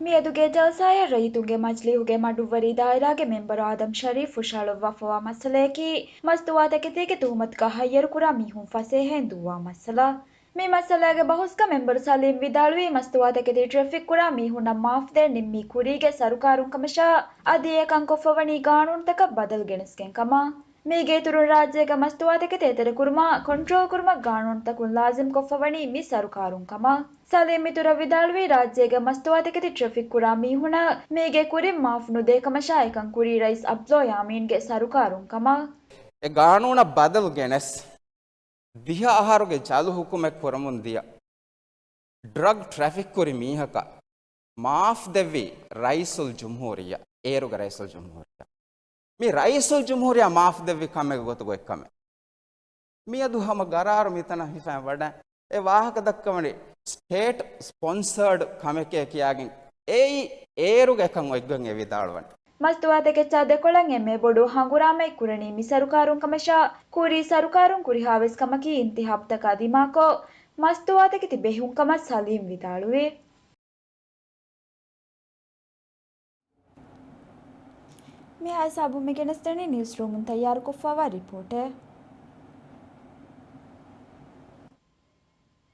މިއަދުގެ ޖަލްސާއަށް ރައްޔިތުންގެ މަޖިލީހުގެ މަޑުއްވަރީ ދާއިރާގެ މެމްބަރު އާދަމް ޝަރީފް ހުށަހަޅުއްވާފަވާ މައްސަލަޔަކީ، މަސްތުވާތަކެތީގެ ތުހުމަތުގަ ހައްޔަރުކުރާ މީހުން ފަސޭހައިން ދުއްވާ މައްސަލަ. މި މައްސަލައިގެ ބަހުސްގަ މެމްބަރު ސަލީމް ވިދާޅުވީ، މަސްތުވާތަކެތި ޓްރެފިކް ކުރާ މީހުންނަށް މާފްދޭން ނިންމީ ކުރީގެ ސަރުކާރުން ކަމަށާ، އަދި އެކަން ކޮށްފަވަނީ ގާނޫނުތަކަށް ބަދަލު ގެނެސްގެން ކަމަށް. މީގެ އިތުރުން ރާއްޖޭގަ މަސްތުވާތަކެތި އެތެރެކުރުމާ، ކޮންޓްރޯލް ކުރުމަށް ގާނޫނުތަކުން ލާޒިމް ކޮށްފަވަނީ މި ސަރުކާރުން ކަމަށް. ސަލީމް އިތުރަށް ވިދާޅުވީ، ރާއްޖޭގަ މަސްތުވާތަކެތި ޓްރެފިކް ކުރާ މީހުންނަށް މީގެ ކުރިން މާފް ނުދޭ ކަމަށާ، އެކަން ކުރީ ރައީސް އަބްދުﷲ ޔާމީންގެ ސަރުކާރުން ކަމަށް. އެ ގާނޫނަށް ބަދަލު ގެނެސް، ދިހަ އަހަރުގެ ޖަލު ހުކުމެއް ކުރަމުން ދިޔަ ޑްރަގް ޓްރެފިކް ކުރި މީހަކަށް މާފް ދެއްވީ ރައީސުލް ޖުމްހޫރިއްޔާ، އޭރުގެ ރައީސުލް ޖުމްހޫރިއްޔާ. މި ރައީސުލް ޖުމްހޫރިއްޔާ މާފް ދެއްވި ކަމެއް ގޮތުގަ އޮތް ކަމެއް. މިއަދު ހަމަ ގަރާރު މިތަނަށް ހިފައިން ވަޑައި، އެ ވާހަކަ ދައްކަވަނީ ސްޓޭޓް ސްޕޮންސަރޑް ކަމެކޭ ކިޔާގެން. އެއީ އޭރުގެ އެކަން އޮތްގޮތް އެ ވިދާޅުވަނީ. މަސްތުވާތަކެއްޗާ ދެކޮޅަށް އެންމެ ބޮޑު ހަނގުރާމައެއް ކުރަނީ މި ސަރުކާރުން ކަމަށާ، ކުރީ ސަރުކާރުން ކުރިހާވެސް ކަމަކީ އިންތިހާބުތަކާ ދިމާކޮށް، މަސްތުވާތަކެތި ބެހުން ކަމަށް ސަލީމް ވިދާޅުވި. މިހާ ހިސާބުން މި ގެނެސްދެނީ ނިއުސްރޫމުން ތައްޔާރުކޮށްފައިވާ ރިޕޯޓެއް.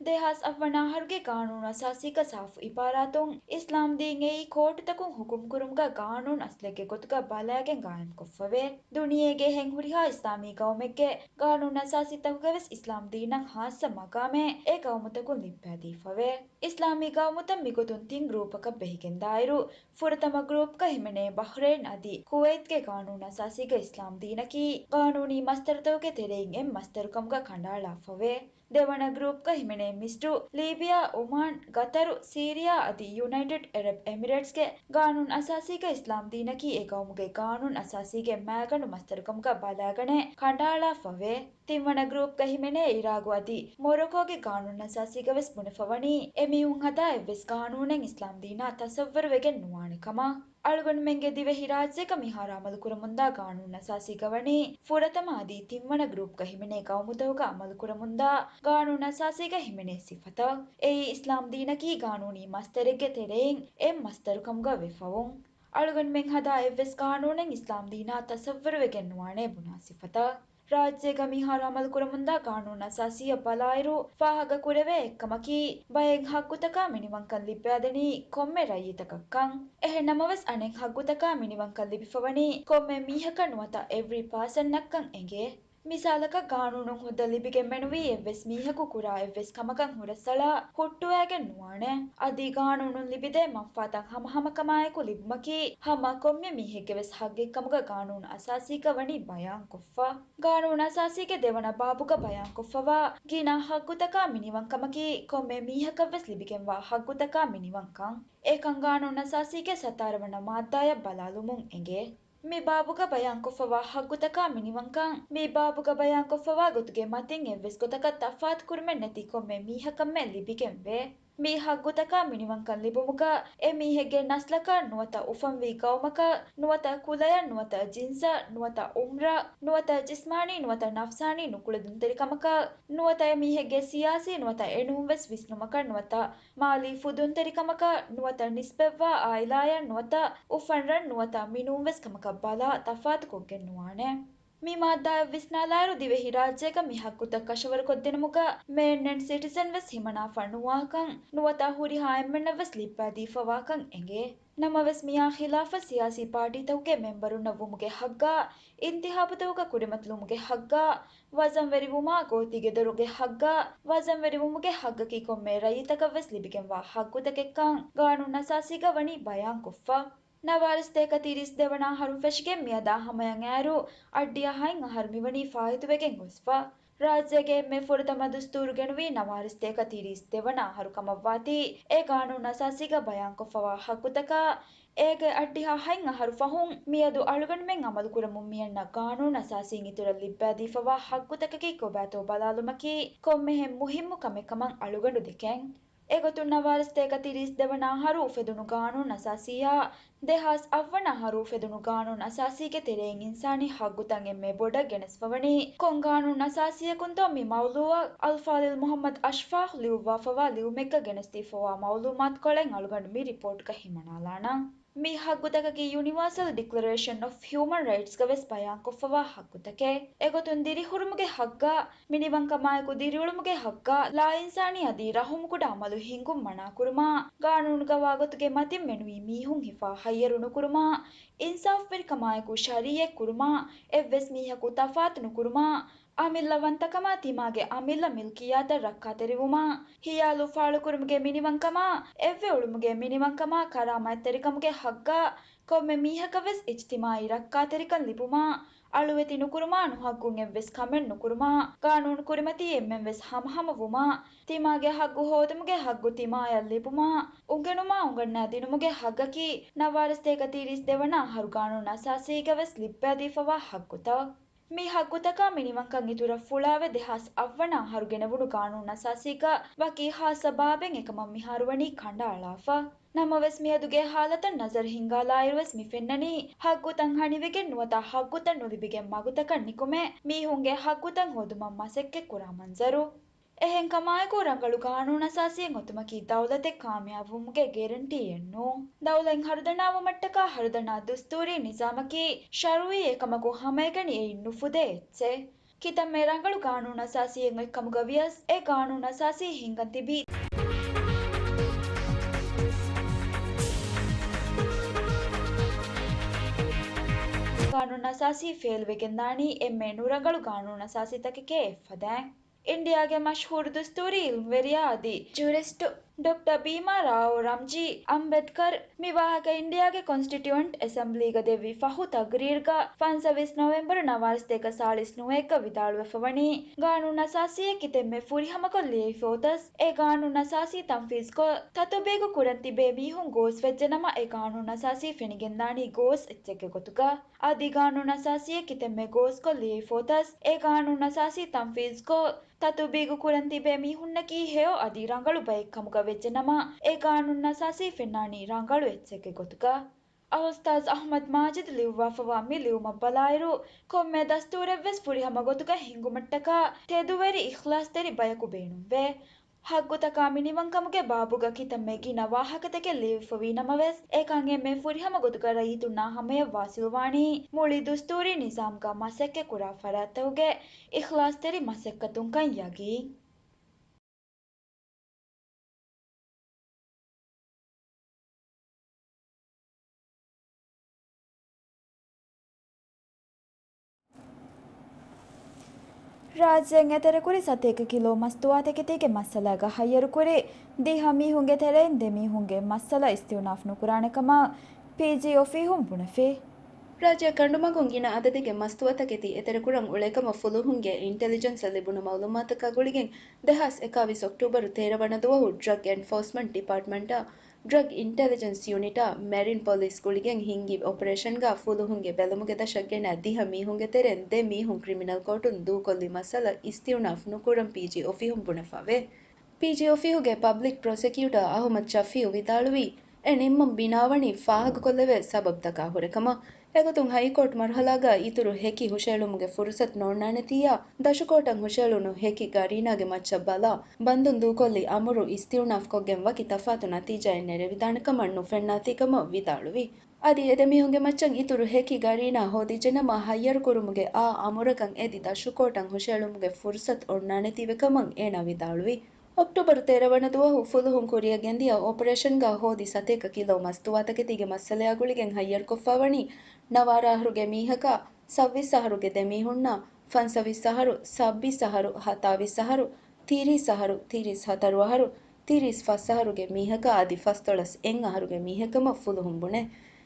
ދެހާސް އަށްވަނަ އަހަރުގެ ގާނޫނު އަސާސީގަ ސާފު އިބާރާތުން އިސްލާމް ދީން އެއީ ކޯޓުތަކުން ހުކުމް ކުރުމުގަ ގާނޫނު އަސްލެއްގެ ގޮތުގަ ބަލައިގެން ގާއިމްކޮށްފަވޭ. ދުނިޔޭގެ އެހެން ހުރިހާ އިސްލާމީ ގައުމެއްގެ ގާނޫނު އަސާސީތަކުގަވެސް އިސްލާމް ދީނަށް ހާއްސަ މަގާމެއް އެ ގައުމުތަކުން ލިއްބައިދީފަވޭ. އިސްލާމީ ގައުމުތައް މިގޮތުން ތިން ގްރޫޕަކަށް ބެހިގެންދާއިރު، ފުރަތަމަ ގްރޫޕްގަ ހިމެނޭ ބަހްރޭން އަދި ކުވައިތްގެ ގާނޫނު އަސާސީގަ އިސްލާމް ދީނަކީ ގާނޫނީ މަސްދަރުތަކުގެ ތެރެއިން އެއް މަސްދަރުކަމުގަ ކަނޑައަޅާފަވޭ. ދެވަނަ ގްރޫޕްގަ ހިމެނޭ މިސްރު، ލީބިޔާ، އޮމާން، ގަތަރު، ސީރިޔާ އަދި ޔުނައިޓެޑް އެރަބް އެމިރޭޓްސްގެ ގާނޫނު އަސާސީގަ އިސްލާމް ދީނަކީ އެ ގައުމުގެ ގާނޫނު އަސާސީގެ މައިގަނޑު މަސްދަރުކަމުގަ ބަލައިގަނެ ކަނޑައަޅާފަވޭ. ތިންވަނަ ގްރޫޕްގަ ހިމެނޭ އިރާގު އަދި މޮރޮކޯގެ ގާނޫނު އަސާސީގަވެސް ބުނެފަވަނީ އެމީހުން ހަދާ އެއްވެސް ގާނޫނެއް އިސްލާމް ދީނާ ތަސައްވަރުވެގެން ނުވާނެ ކަމަށް. އަޅުގަނޑުމެންގެ ދިވެހި ރާއްޖޭގަ މިހާރު އަމަލުކުރަމުންދާ ގާނޫނު އަސާސީގަ ވަނީ ފުރަތަމަ އަދި ތިންވަނަ ގްރޫޕްގަ ހިމެނޭ ގައުމުތަކުގަ އަމަލުކުރަމުންދާ ގާނޫނު އަސާސީގަ ހިމެނޭ ސިފަތައް. އެއީ އިސްލާމް ދީނަކީ ގާނޫނީ މަސްދަރެއްގެ ތެރެއިން އެއް މަސްދަރުކަމުގަ ވެފަވުން. އަޅުގަނޑުމެން ހަދާ އެއްވެސް ގާނޫނެއް އިސްލާމް ދީނާ ތަސައްވަރުވެގެން ނުވާނޭ ބުނާ ސިފަތައް. ރާއްޖޭގަ މިހާރު އަމަލުކުރަމުންދާ ގާނޫނު އަސާސީއަށް ބަލާއިރު، ފާހަގަކުރެވޭ އެއްކަމަކީ، ބައެއް ހައްގުތަކާ މިނިވަންކަން ލިއްބައިދެނީ ކޮންމެ ރައްޔިތަކަށްކަން. އެހެން ނަމަވެސް، އަނެއް ހައްގުތަކާ މިނިވަންކަން ލިބިފަވަނީ ކޮންމެ މީހަކަށް ނުވަތަ އެވްރީ ޕާސަންއަށްކަން އެނގޭ. މިސާލަކަށް، ގާނޫނުން ހުއްދަ ލިބިގެން މެނުވީ އެއްވެސް މީހަކު ކުރާ އެއްވެސް ކަމަކަށް ހުރަސްއަޅާ ހުއްޓުވައިގެން ނުވާނެ. އަދި ގާނޫނުން ލިބިދޭ މަންފާތައް ހަމަހަމަކަމާއެކު ލިބުމަކީ، ހަމަ ކޮންމެ މީހެއްގެވެސް ހައްގެއްކަމުގަ ގާނޫނު އަސާސީގަ ވަނީ ބަޔާންކޮށްފަ. ގާނޫނު އަސާސީގެ ދެވަނަ ބާބުގަ ބަޔާންކޮށްފަވާ ގިނަ ހައްގުތަކާ މިނިވަންކަމަކީ، ކޮންމެ މީހަކަށްވެސް ލިބިގެންވާ ހައްގުތަކާ މިނިވަންކަން. އެކަން ގާނޫނު އަސާސީގެ ސަތާރަ ވަނަ މާއްދާއަށް ބަލާލުމުން އެނގޭ. މި ބާބުގަ ބަޔާންކޮށްފަވާ ހައްގުތަކާ މިނިވަންކަން، މި ބާބުގަ ބަޔާންކޮށްފަވާ ގޮތުގެ މަތިން އެއްވެސް ގޮތަކަށް ތަފާތުކުރުމެއް ނެތި ކޮންމެ މީހަކަށްމެ ލިބިގެންވޭ. މި ހައްގުތަކާ މިނިވަންކަން ލިބުމުގަ އެ މީހެއްގެ ނަސްލަކަށް ނުވަތަ އުފަންވީ ގައުމަކަށް ނުވަތަ ކުލަޔަށް ނުވަތަ ޖިންސަށް ނުވަތަ އުމްރަށް ނުވަތަ ޖިސްމާނީ ނުވަތަ ނަފްސާނީ ނުކުޅެދުންތެރިކަމަކަށް ނުވަތަ އެ މީހެއްގެ ސިޔާސީ ނުވަތަ އެނޫންވެސް ވިސްނުމަކަށް ނުވަތަ މާލީ ފުދުންތެރިކަމަކަށް ނުވަތަ ނިސްބަތްވާ އާއިލާއަށް ނުވަތަ އުފަންރަށް ނުވަތަ މިނޫންވެސް ކަމަކަށް ބަލާ ތަފާތުކޮށްގެން ނުވާނެ. މި މާއްދާއަށް ވިސްނާލާއިރު، ދިވެހި ރާއްޖޭގަ މި ހައްގުތައް ކަށަވަރުކޮށްދިނުމުގަ މޭންނެން ސިޓިޒަން ވެސް ހިމަނާފަ ނުވާކަން ނުވަތަ ހުރިހާ އެންމެންނަށް ވެސް ލިއްބައިދީފަވާކަން އެނގޭ. ނަމަވެސް، މިއާ ޚިލާފަށް ސިޔާސީ ޕާޓީތަކުގެ މެމްބަރުންނަށް ވުމުގެ ހައްގާ، އިންތިހާބުތަކުގަ ކުރިމަތިލުމުގެ ހައްގާ، ވަޒަންވެރިވުމާ، ގޯތީގެ ދޮރުގެ ހައްގާ، ވަޒަންވެރިވުމުގެ ހައްގަކީ ކޮންމެ ރައްޔިތަކަށްވެސް ލިބިގެންވާ ހައްގުތަކެއްކަން ގާނޫނު އަސާސީގަ ވަނީ ބަޔާންކޮށްފަ. ނަވާރަސްތޭކަ ތިރީސް ދެވަނަ އަހަރުން ފެށިގެން މިއަދާ ހަމަޔަށް އައިރު، އަށްޑިހަ ހަތް އަހަރު މިވަނީ ފާއިތުވެގެން ގޮސްފަ. ރާއްޖޭގެ އެންމެ ފުރަތަމަ ދުސްތޫރު ގެނުވީ ނަވާރަސްތޭކަ ތިރީސް ދެވަނަ އަހަރު ކަމަށްވާތީ، އެ ގާނޫނު އަސާސީގަ ބަޔާންކޮށްފަވާ ހައްގުތަކާ، އޭގެ އަށްޑިހަ ހަތް އަހަރު ފަހުން މިއަދު އަޅުގަނޑުމެން އަމަލުކުރަމުން މިއަންނަ ގާނޫނު އަސާސީން އިތުރަށް ލިއްބައިދީފަވާ ހައްގުތަކަކީ ކޮބާތޯ ބަލާލުމަކީ ކޮންމެހެން މުހިއްމު ކަމެއް ކަމަށް އަޅުގަނޑު ދެކެން. އެގޮތުން ނަވާރަސްތޭކަ ތިރީސް ދެވަނަ އަހަރު އުފެދުނު ގާނޫނު އަސާސީއާ، ދެހާސް އަށްވަނަ އަހަރު އުފެދުނު ގާނޫނު އަސާސީގެ ތެރެއިން އިންސާނީ ހައްގުތައް އެންމެ ބޮޑަށް ގެނެސްފަވަނީ ކޮން ގާނޫނު އަސާސީއަކުންތޯ މި މައުލޫއަށް އަލްފާޟިލް މުޙައްމަދު އަޝްފާޤް ލިޔުއްވާފަވާ ލިޔުމެއްގަ ގެނެސްދީފަވާ މައުލޫމާތުކޮޅެއް އަޅުގަނޑު މި ރިޕޯޓްގަ ހިމަނާލާނަން. މި ހައްގުތަކަކީ ޔުނިވާސަލް ޑިކްލަރޭޝަން އޮފް ހިއުމަން ރައިޓްސްގަވެސް ބަޔާންކޮށްފަވާ ހައްގުތަކެއް. އެގޮތުން ދިރިހުރުމުގެ ހައްގާ، މިނިވަންކަމާއެކު ދިރިއުޅުމުގެ ހައްގާ، ލާއިންސާނީ އަދި ރަހުމުކުޑަ އަމަލު ހިންގުން މަނާކުރުމާ، ގާނޫނުގަވާގޮތުގެ މަތިން މެނުވީ މީހުން ހިފާ ހައްޔަރު ނުކުރުމާ، އިންސާފުވެރިކަމާއެކު ޝަރީއަތް ކުރުމާ، އެއްވެސް މީހަކު ތަފާތު ނުކުރުމާ، އަމިއްލަވަންތަކަމާ ތިމާގެ އަމިއްލަ މިލްކިއްޔާތަށް ރައްކާތެރިވުމާ، ހިޔާލު ފާޅުކުރުމުގެ މިނިވަންކަމާ، އެއްވެ އުޅުމުގެ މިނިވަންކަމާ، ކަރާމަތްތެރިކަމުގެ ހައްގާ، ކޮންމެ މީހަކަށްވެސް އިޖްތިމާޢީ ރައްކާތެރިކަން ލިބުމާ، އަޅުވެތި ނުކުރުމާ، ނުހައްގުން އެއްވެސް ކަމެއް ނުކުރުމާ، ގާނޫނު ކުރިމަތީ އެންމެންވެސް ހަމަހަމަ ވުމާ، ތިމާގެ ހައްގު ހޯދުމުގެ ހައްގު ތިމާޔަށް ލިބުމާ، އުނގެނުމާ އުނގަންނަ ދިނުމުގެ ހައްގަކީ ނަވާރަސްތޭކަ ތިރީސް ދެވަނަ އަހަރު ގާނޫނު އަސާސީގަވެސް ލިއްބައިދީފަވާ ހައްގުތައް. މި ހައްގުތަކާ މިނިވަންކަން އިތުރަށް ފުޅާވެ، ދެހާސް އަށްވަނަ އަހަރު ގެނެވުނު ގާނޫނުއަސާސީގަ ވަކި ހާއްސަ ބާބެއް އެކަމަށް މިހާރު ވަނީ ކަނޑައަޅާފަ. ނަމަވެސް، މިއަދުގެ ހާލަތަށް ނަޒަރު ހިންގާލާއިރުވެސް މި ފެންނަނީ، ހައްގުތައް ހަނިވެގެން ނުވަތަ ހައްގުތައް ނުލިބިގެން މަގުތަކަށް ނިކުމެ، މީހުންގެ ހައްގުތައް ހޯދުމަށް މަސައްކަތް ކުރާ މަންޒަރު. އެހެންކަމާއެކު، ރަނގަޅު ގާނޫނުއަސާސީއެއް އޮތުމަކީ ދައުލަތެއް ކާމިޔާބުވުމުގެ ގެރެންޓީއެއް ނޫން. ދައުލަތް ހަރުދަނާވުމަށްޓަކާ ހަރުދަނާ ދުސްތޫރީ ނިޒާމަކީ ޝަރުއީ އެކަމަކު ހަމައެކަނި އެއިން ނުފުދޭ އެއްޗެއް. ކިތަންމެ ރަނގަޅު ގާނޫނުއަސާސީއެއް އޮތްކަމުގަ ވިޔަސް، އެ ގާނޫނުއަސާސީ ހިންގަން ތިބީ، ގާނޫނުއަސާސީ ފެއިލްވެގެންދާނީ އެންމެ ނުރަނގަޅު ގާނޫނުއަސާސީތަކެކޭ އެއްފަދައިން. އިންޑިއާގެ މަޝްހޫރު ދުސްތޫރީ އިލްމުވެރިޔާ އަދި ޖުރިސްޓު ޑޮކްޓަރ ބީމާ ރާއޯ ރަމްޒީ އަމްބެދްކަރް މި ވާހަކަ އިންޑިއާގެ ކޮންސްޓިޓިއުއެންޓް އެސެމްބްލީގަ ދެއްވި ފަހު ތަގްރީރުގަ ފަންސަވީސް ނޮވެމްބަރު ނަވާރަސްތޭކަ ސާޅީސް ނުވައެއްގަ ވިދާޅުވެފަވަނީ، ގާނޫނުއަސާސީއެއް ކިތަންމެ ފުރިހަމަކޮށް ލިޔެވިފަ އޮތަސް، އެ ގާނޫނުއަސާސީ ތަންފީޒްކޮށް، ތަތުބީގު ކުރަން ތިބޭ މީހުން ގޯސްވެއްޖެނަމަ، އެ ގާނޫނުއަސާސީ ފެނިގެންދާނީ ގޯސް އެއްޗެއްގެ ގޮތުގަ. އަދި ގާނޫނުއަސާސީއެއް ކިތަންމެ ގޯސްކޮށް ލިޔެވިފަ އޮތަސް، އެ ގާނޫނުއަސާސީ ތަންފީޒްކޮށް، ތަތުބީގު ކުރަން ތިބޭ މީހުންނަކީ ހެޔޮ އަދި ރަނގަޅު ބައެއް ކަމުގަ ވެއްޖެނަމަ، އެ ގާނޫނުއަސާސީ ފެންނާނީ ރަނގަޅު އެއްޗެއްގެ ގޮތުގަ. އައުސްތާޒް އަޙްމަދު މާޖިދު ލިޔުއްވާފަވާ މި ލިޔުމަށް ބަލާއިރު، ކޮންމެ ދަސްތޫރެއްވެސް ފުރިހަމަ ގޮތުގަ ހިންގުމަށްޓަކާ ތެދުވެރި އިޚްލާޞްތެރި ބަޔަކު ބޭނުންވޭ. ހައްގުތަކާ މިނިވަންކަމުގެ ބާބުގަ ކިތަންމެ ގިނަ ވާހަކަތަކެއް ލިޔެވިފަވީ ނަމަވެސް، އެކަން އެންމެ ފުރިހަމަ ގޮތުގަ ރައްޔިތުންނާ ހަމަޔަށް ވާސިލުވާނީ މުޅި ދުސްތޫރީ ނިޒާމްގަ މަސައްކަތް ކުރާ ފަރާތްތަކުގެ އިޚްލާޞްތެރި މަސައްކަތުންކަން ޔަގީން. ރާއްޖޭން އެތެރެކުރި ސަތޭކަ ކިލޯ މަސްތުވާތަކެތީގެ މައްސަލާގަ ހައްޔަރުކުރި ދިހަ މީހުންގެ ތެރެއިން ދެ މީހުންގެ މައްސަލަ އިސްތިއުނާފް ނުކުރާނެ ކަމަށް ޕީޖީ އޮފީހުން ބުނެފި. ރާއްޖެ ކަނޑުމަގުން ގިނަ އަދަދެއްގެ މަސްތުވާތަކެތި އެތެރެކުރަން އުޅޭކަމަށް ފުލުހުންގެ އިންޓެލިޖެންސަށް ލިބުނު މައުލޫމާތަކާ ގުޅިގެން ދެހާސް އެކާވީސް އޮކްޓޫބަރު ތޭރަ ވަނަ ދުވަހު ޑްރަގް އެންފޯސްމަންޓް ޑިޕާޓްމަންޓާ ޑްރަގް އިންޓެލިޖެންސް ޔުނިޓާ މެރިން ޕޮލިސް ގުޅިގެން ހިންގި އޮޕަރޭޝަންގަ ފުލުހުންގެ ބެލުމުގެ ދަށަށް ގެނައި ދިހަ މީހުންގެ ތެރެއިން ދެ މީހުން ކްރިމިނަލް ކޯޓުން ދޫކޮށްލި މައްސަލަ އިސްތިއުނާފް ނުކުރަން ޕީޖީ އޮފީހުން ބުނެފަވޭ. ޕީޖީ އޮފީހުގެ ޕަބްލިކް ޕްރޮސެކިއުޓާ އަހުމަދު ޝަފީއު ވިދާޅުވީ، އެ ނިންމުން ބިނާވަނީ ފާހަގަކޮށްލެވޭ ސަބަބުތަކާ ހުރެކަމަށް. އެގޮތުން ހައިކޯޓް މަރުހަލާގަ އިތުރު ހެކި ހުށައެޅުމުގެ ފުރުސަތު ނޯންނާނެތީއާ، ދަށުކޯޓަށް ހުށައެޅުނު ހެކި ގަރީނާގެ މައްޗަށް ބަލާ، ބަންދުން ދޫކޮށްލި އަމުރު އިސްތިއުނާފްކޮށްގެން ވަކި ތަފާތު ނަތީޖާއެއް ނެރެވިދާނެކަމަށް ނުފެންނާތީކަމަށް ވިދާޅުވި. އަދި އެ ދެ މީހުންގެ މައްޗަށް އިތުރު ހެކި ގަރީނާ ހޯދިއްޖެނަމަ، ހައްޔަރުކުރުމުގެ އާ އަމުރަކަށް އެދި ދަށުކޯޓަށް ހުށައެޅުމުގެ ފުރުސަތު އޮންނާނެތީވެ ކަމަށް އޭނާ ވިދާޅުވި. އޮކްޓޫބަރު ތޭރަ ވަނަ ދުވަހު ފުލުހުން ކުރިއަށް ގެންދިޔަ އޮޕަރޭޝަންގަ ހޯދި ސަތޭކަ ކިލޯ މަސްތުވާތަކެތީގެ މައްސަލަޔާ ގުޅިގެން ހައްޔަރުކޮށްފަވަނީ ނަވާރަ އަހަރުގެ މީހަކާ، ސައްވީސް އަހަރުގެ ދެ މީހުންނާ، ފަންސަވީސް އަހަރު، ސައްބީސް އަހަރު، ހަތާވީސް އަހަރު، ތިރީސް އަހަރު، ތިރީސް ހަތަރު އަހަރު، ތިރީސް ފަސް އަހަރުގެ މީހަކާ އަދި ފަސްދޮޅަސް އެއް އަހަރުގެ މީހެއް ކަމަށް ފުލުހުން ބުނޭ.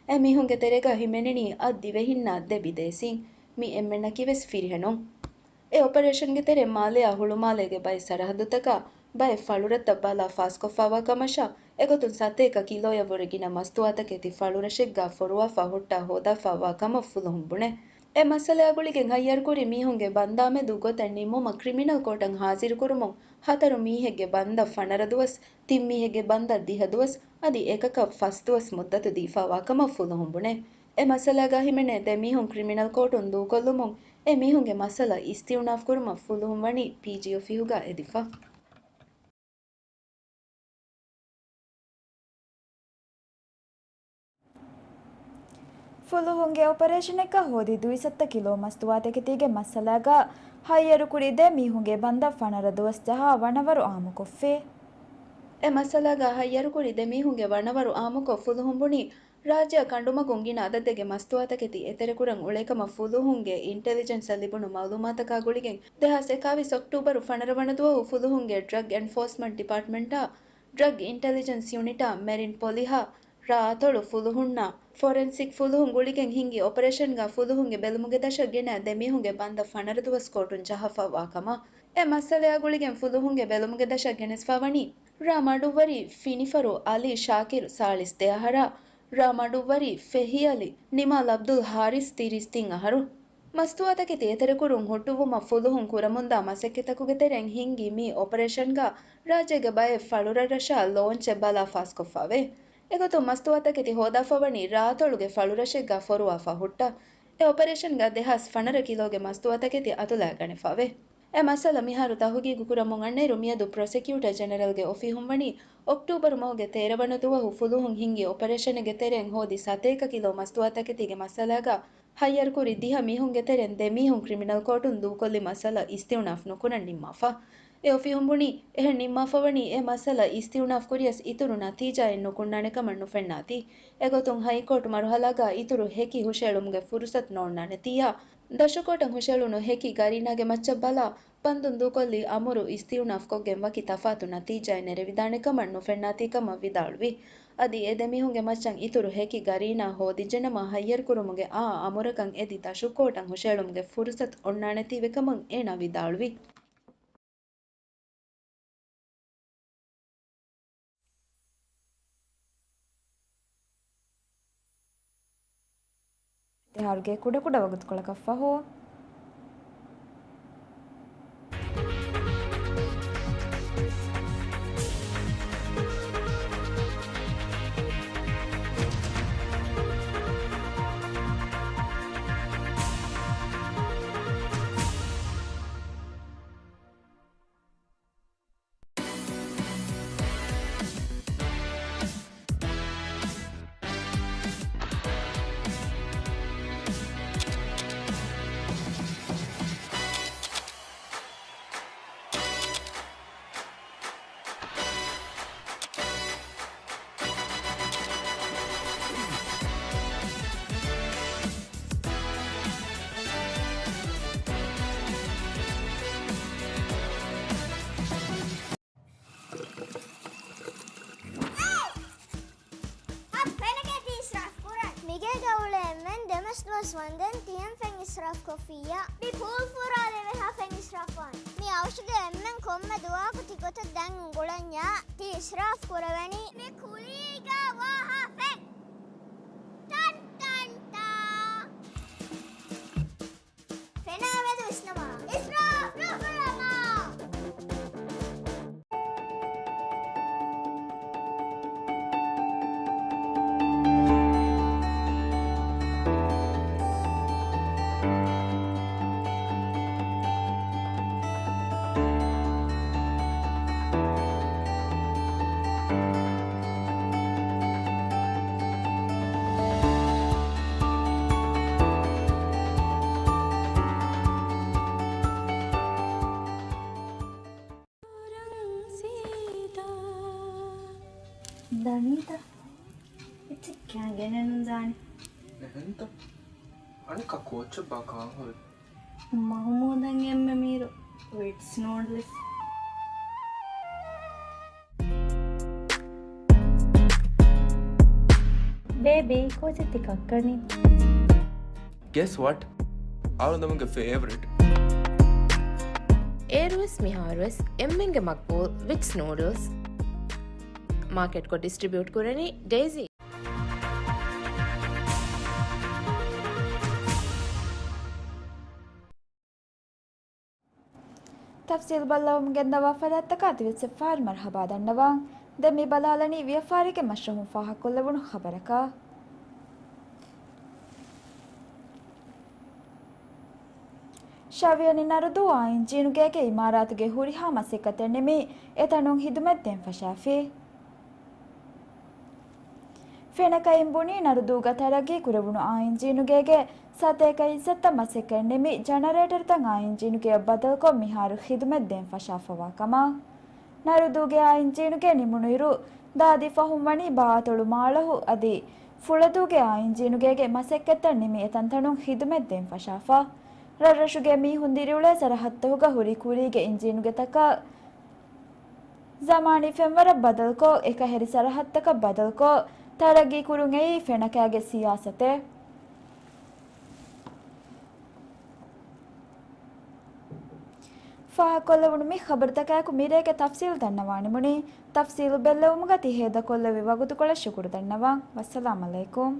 އެ މީހުންގެ ތެރޭގަ ހިމެނެނީ އަށް ދިވެހިންނާ ދެ ބިދޭސީން. މި އެންމެންނަކީވެސް ފިރިހެނުން. އެ އޮޕަރޭޝަންގެ ތެރެއިން މާލެއާ ހުޅުމާލޭގެ ބައެއް ސަރަހައްދުތަކާ، ބައެއް ފަޅުރަށްތައް ބަލާ ފާސްކޮށްފާވާ ކަމަށާ، އެގޮތުން ސަތޭކަ ކިލޯޔަށްވުރެ ގިނަ މަސްތުވާތަކެތި ފަޅުރަށެއްގާ ފޮރުވާފާ ހުއްޓާ ހޯދާފާވާ ކަމަށް ފުލުހުން ބުނޭ. އެ މައްސަލަޔާ ގުޅިގެން ހައްޔަރުކުރި މީހުންގެ ބަންދާމެދު ގޮތެއް ނިންމުމަށް ކްރިމިނަލް ކޯޓަށް ހާޒިރުކުރުމުން ހަތަރު މީހެއްގެ ބަންދަށް ފަނަރަ ދުވަސް، ތިން މީހެއްގެ ބަންދަށް ދިހަ ދުވަސް އަދި އެކަކަށް ފަސް ދުވަސް މުއްދަތު ދީފާވާ ކަމަށް ފުލުހުން ބުނޭ. އެ މައްސަލާގާ ހިމެނޭ ދެ މީހުން ކްރިމިނަލް ކޯޓުން ދޫކޮށްލުމުން އެ މީހުންގެ މައްސަލަ އިސްތިއުނާފް ކުރުމަށް ފުލުހުން ވަނީ ޕީޖީ އޮފީހުގާ އެދިފަ. ފުލުހުންގެ އޮޕަރޭޝަނެއްގަ ހޯދި ދުއިސައްތަ ކިލޯ މަސްތުވާތަކެތީގެ މައްސަލާގަ ހައްޔަރުކުރި ދެ މީހުންގެ ބަންދަށް ފަނަރަ ދުވަސް ޖަހާ ވަނަވަރު އާއްމުކޮށްފި. އެ މައްސަލާގަ ހައްޔަރުކުރި ދެ މީހުންގެ ވަނަވަރު އާއްމުކޮށް ފުލުހުން ބުނީ، ރާއްޖެއަށް ކަނޑުމަގުން ގިނަ އަދަދެއްގެ މަސްތުވާތަކެތި އެތެރެކުރަން އުޅޭކަމަށް ފުލުހުންގެ އިންޓެލިޖެންސަށް ލިބުނު މައުލޫމާތަކާ ގުޅިގެން، ދެހާސް އެކާވީސް އޮކްޓޫބަރު ފަނަރަ ވަނަ ދުވަހު ފުލުހުންގެ ޑްރަގް އެންފޯސްމަންޓް ޑިޕާޓްމަންޓާ، ޑްރަގް އިންޓެލިޖެންސް ޔުނިޓާ، މެރިން ޕޮލިހާ، ރާ އަތޮޅު ފުލުހުންނާ، ފޮރެންސިކް ފުލުހުން ގުޅިގެން ހިންގި އޮޕަރޭޝަންގަ ފުލުހުންގެ ބެލުމުގެ ދަށަށް ގެނައި ދެ މީހުންގެ ބަންދަށް ފަނަރަ ދުވަސް ކޯޓުން ޖަހާފައިވާ ކަމަށް، އެ މައްސަލަޔާ ގުޅިގެން ފުލުހުންގެ ބެލުމުގެ ދަށަށް ގެނެސްފަވަނީ، ރ. މަޑުއްވަރީ ފިނިފަރު އަލީ ޝާކިރު ސާޅީސް ދެ އަހަރާ، ރ. މަޑުއްވަރީ ފެހިއަލި ނިމާލް އަބްދުލް ހާރިސް ތިރީސް ތިން އަހަރު. މަސްތުވާތަކެތި އެތެރެކުރުން ހުއްޓުވުމަށް ފުލުހުން ކުރަމުންދާ މަސައްކަތްތަކުގެ ތެރެއިން ހިންގި މި އޮޕަރޭޝަންގަ ރާއްޖޭގެ ބައެއް ފަޅުރަށްރަށާ ލޯންޗެއް ބަލާ ފާސްކޮށްފަވޭ. އެގޮތުން މަސްތުވާތަކެތި ހޯދާފަވަނީ ރާއަތޮޅުގެ ފަޅުރަށެއްގަ ފޮރުވާފަ ހުއްޓަ. އެ އޮޕަރޭޝަންގަ ދެހާސް ފަނަރަ ކިލޯގެ މަސްތުވާތަކެތި އަތުލައިގަނެފަވޭ. އެ މައްސަލަ މިހާރު ތަހުގީގު ކުރަމުން އަންނައިރު މިއަދު ޕްރޮސެކިއުޓަރ ޖެނެރަލްގެ އޮފީހުން ވަނީ އޮކްޓޫބަރު މަހުގެ ތޭރަ ވަނަ ދުވަހު ފުލުހުން ހިންގި އޮޕަރޭޝަނެއްގެ ތެރެއިން ހޯދި ސަތޭކަ ކިލޯ މަސްތުވާތަކެތީގެ މައްސަލާގަ ހައްޔަރުކުރި ދިހަ މީހުންގެ ތެރެއިން ދެ މީހުން ކްރިމިނަލް ކޯޓުން ދޫކޮށްލި މައްސަލަ އިސްތިއުނާފް ނުކުރަން ނިންމާފަ. އެ އޮފީހުން ބުނީ، އެހެން ނިންމާފަވަނީ އެ މައްސަލަ އިސްތިއުނާފް ކުރިޔަސް އިތުރު ނަތީޖާއެއް ނުކުންނާނެ ކަމަށް ނުފެންނާތީ. އެގޮތުން ހައިކޯޓް މަރުހަލާގަ އިތުރު ހެކި ހުށައެޅުމުގެ ފުރުސަތު ނޯންނާނެތީއާ، ދަށުކޯޓަށް ހުށައެޅުނު ހެކި ގަރީނާގެ މައްޗަށް ބަލާ، ބަންދުން ދޫކޮށްލި އަމުރު އިސްތިއުނާފްކޮށްގެން ވަކި ތަފާތު ނަތީޖާއެއް ނެރެވިދާނެ ކަމަށް ނުފެންނާތީ ކަމަށް ވިދާޅުވި. އަދި އެ ދެ މީހުންގެ މައްޗަށް އިތުރު ހެކި ގަރީނާ ހޯދިއްޖެނަމަ ހައްޔަރުކުރުމުގެ އާ އަމުރަކަށް އެދި ދަށުކޯޓަށް ހުށައެޅުމުގެ ފުރުސަތު އޮންނާނެތީވެ ކަމަށް އޭނާ ވިދާޅުވި. އެހާރުގެ ކުޑަކުޑަ ވަގުތުކޮޅަކަށްފަހު، ހަ ފެނަކޭ ތި އިސްރާފް ކުރަން. މިގޭގަ އުޅޭ އެންމެން ދެމަސް ދުވަސް ވަންދެން ތިހެން ފެން އިސްރާފް ކޮށްފިއްޔާ. މި ޕޫލް ފުރާލެވޭ ހަ ފެން އިސްރާފް ވާން. މި އަވަށުގެ އެންމެން ކޮންމެ ދުވަހަކު ތި ގޮތަށް ދެން އުނގުޅަންޏާ ތި އިސްރާފް ކުރެވެނީ. މި ކުލީގަ ވާ ހަ ފެން. ޓަން ޓަން ޓާ. ފެނާ މެދު ވިސްނަމާ. އިސްރާފް ނުކުރަމާ. ދަނީތަ؟ އެއްޗެއް ކާން ގެނެއް ނުދާނެ. އެހެންތަ؟ އަނެއްކާ ކޯއްޗެއްބާ ކާން ހުރީ؟ މަހުމޫދަށް އެންމެ މީރު ވިޓްސް ނޫޑްލްސް. ބޭބީ، ކޯޗެއް ތި ކައްކަނީ؟ Guess what? އަޅުގަނޑުމެންގެ ފޭވަރިޓް. އޭރުވެސް މިހާރުވެސް އެންމެންގެ މަގްބޫލް ވިޓްސް ނޫޑްލްސް. މާކެޓްކޮށް ޑިސްޓްރިބިއުޓް ކުރަނީ ޑެއިސީ. ތަފްސީލް ބައްލަވަމުން ގެންދަވާ ފަރާތްތަކާ ތިވެސް އެއްފަހަރު މަރުހަބާ ދަންނަވާން. ދެން މި ބަލާލަނީ ވިޔަފާރިގެ މަޝްރަހުން ފާހަގަކޮށްލެވުނު ޚަބަރަކަށް. ޝަވިޔަނި ނަރުދޫ އާ އިންޖީނުގޭގެ އިމާރާތުގެ ހުރިހާ މަސައްކަތެއް ނިމި، އެތަނުން ހިދުމަތް ދޭން ފަށާފި. ފެނަކައިން ބުނީ، ނަރުދޫގަ ތަރައްގީ ކުރެވުނު އާ އިންޖީނުގޭގެ ސަތޭކަ އިއްޒަތްތައް މަސައްކަތް ނިމި، ޖަނަރޭޓަރުތައް އާ އިންޖީނުގެއަށް ބަދަލުކޮށް، މިހާރު ޚިދުމަތް ދޭން ފަށާފަވާ ކަމަށް. ނަރުދޫގެ އާ އިންޖީނުގޭ ނިމުނުއިރު، ދާދި ފަހުން ވަނީ ބާއަތޮޅު މާޅަހު އަދި ފުޅަދޫގެ އާ އިންޖީނުގޭގެ މަސައްކަތްތައް ނިމި، އެތަންތަނުން ޚިދުމަތް ދޭން ފަށާފަ. ރަށްރަށުގެ މީހުން ދިރިއުޅޭ ސަރަހައްދުތަކުގަ ހުރި ކުރީގެ އިންޖީނުގެތަކަށް ޒަމާނީ ފެންވަރަށް ބަދަލުކޮށް، އެކަހެރި ސަރަހައްދުތަކަށް ބަދަލުކޮށް، ތަރައްގީ ކުރުން އެއީ ފެނަކައިގެ ސިޔާސަތެއް. ފާހަގަކޮށްލެވުނު މި ޚަބަރުތަކާއެކު މިރޭގެ ތަފްސީލް ދަންނަވާނެ މުނި. ތަފްސީލު ބެއްލެވުމުގަ ތި ހޭދަކޮށްލެވި ވަގުތުކޮޅަށް ޝުކުރު ދަންނަވަން. ވައްސަލާމް އަލައިކުމް.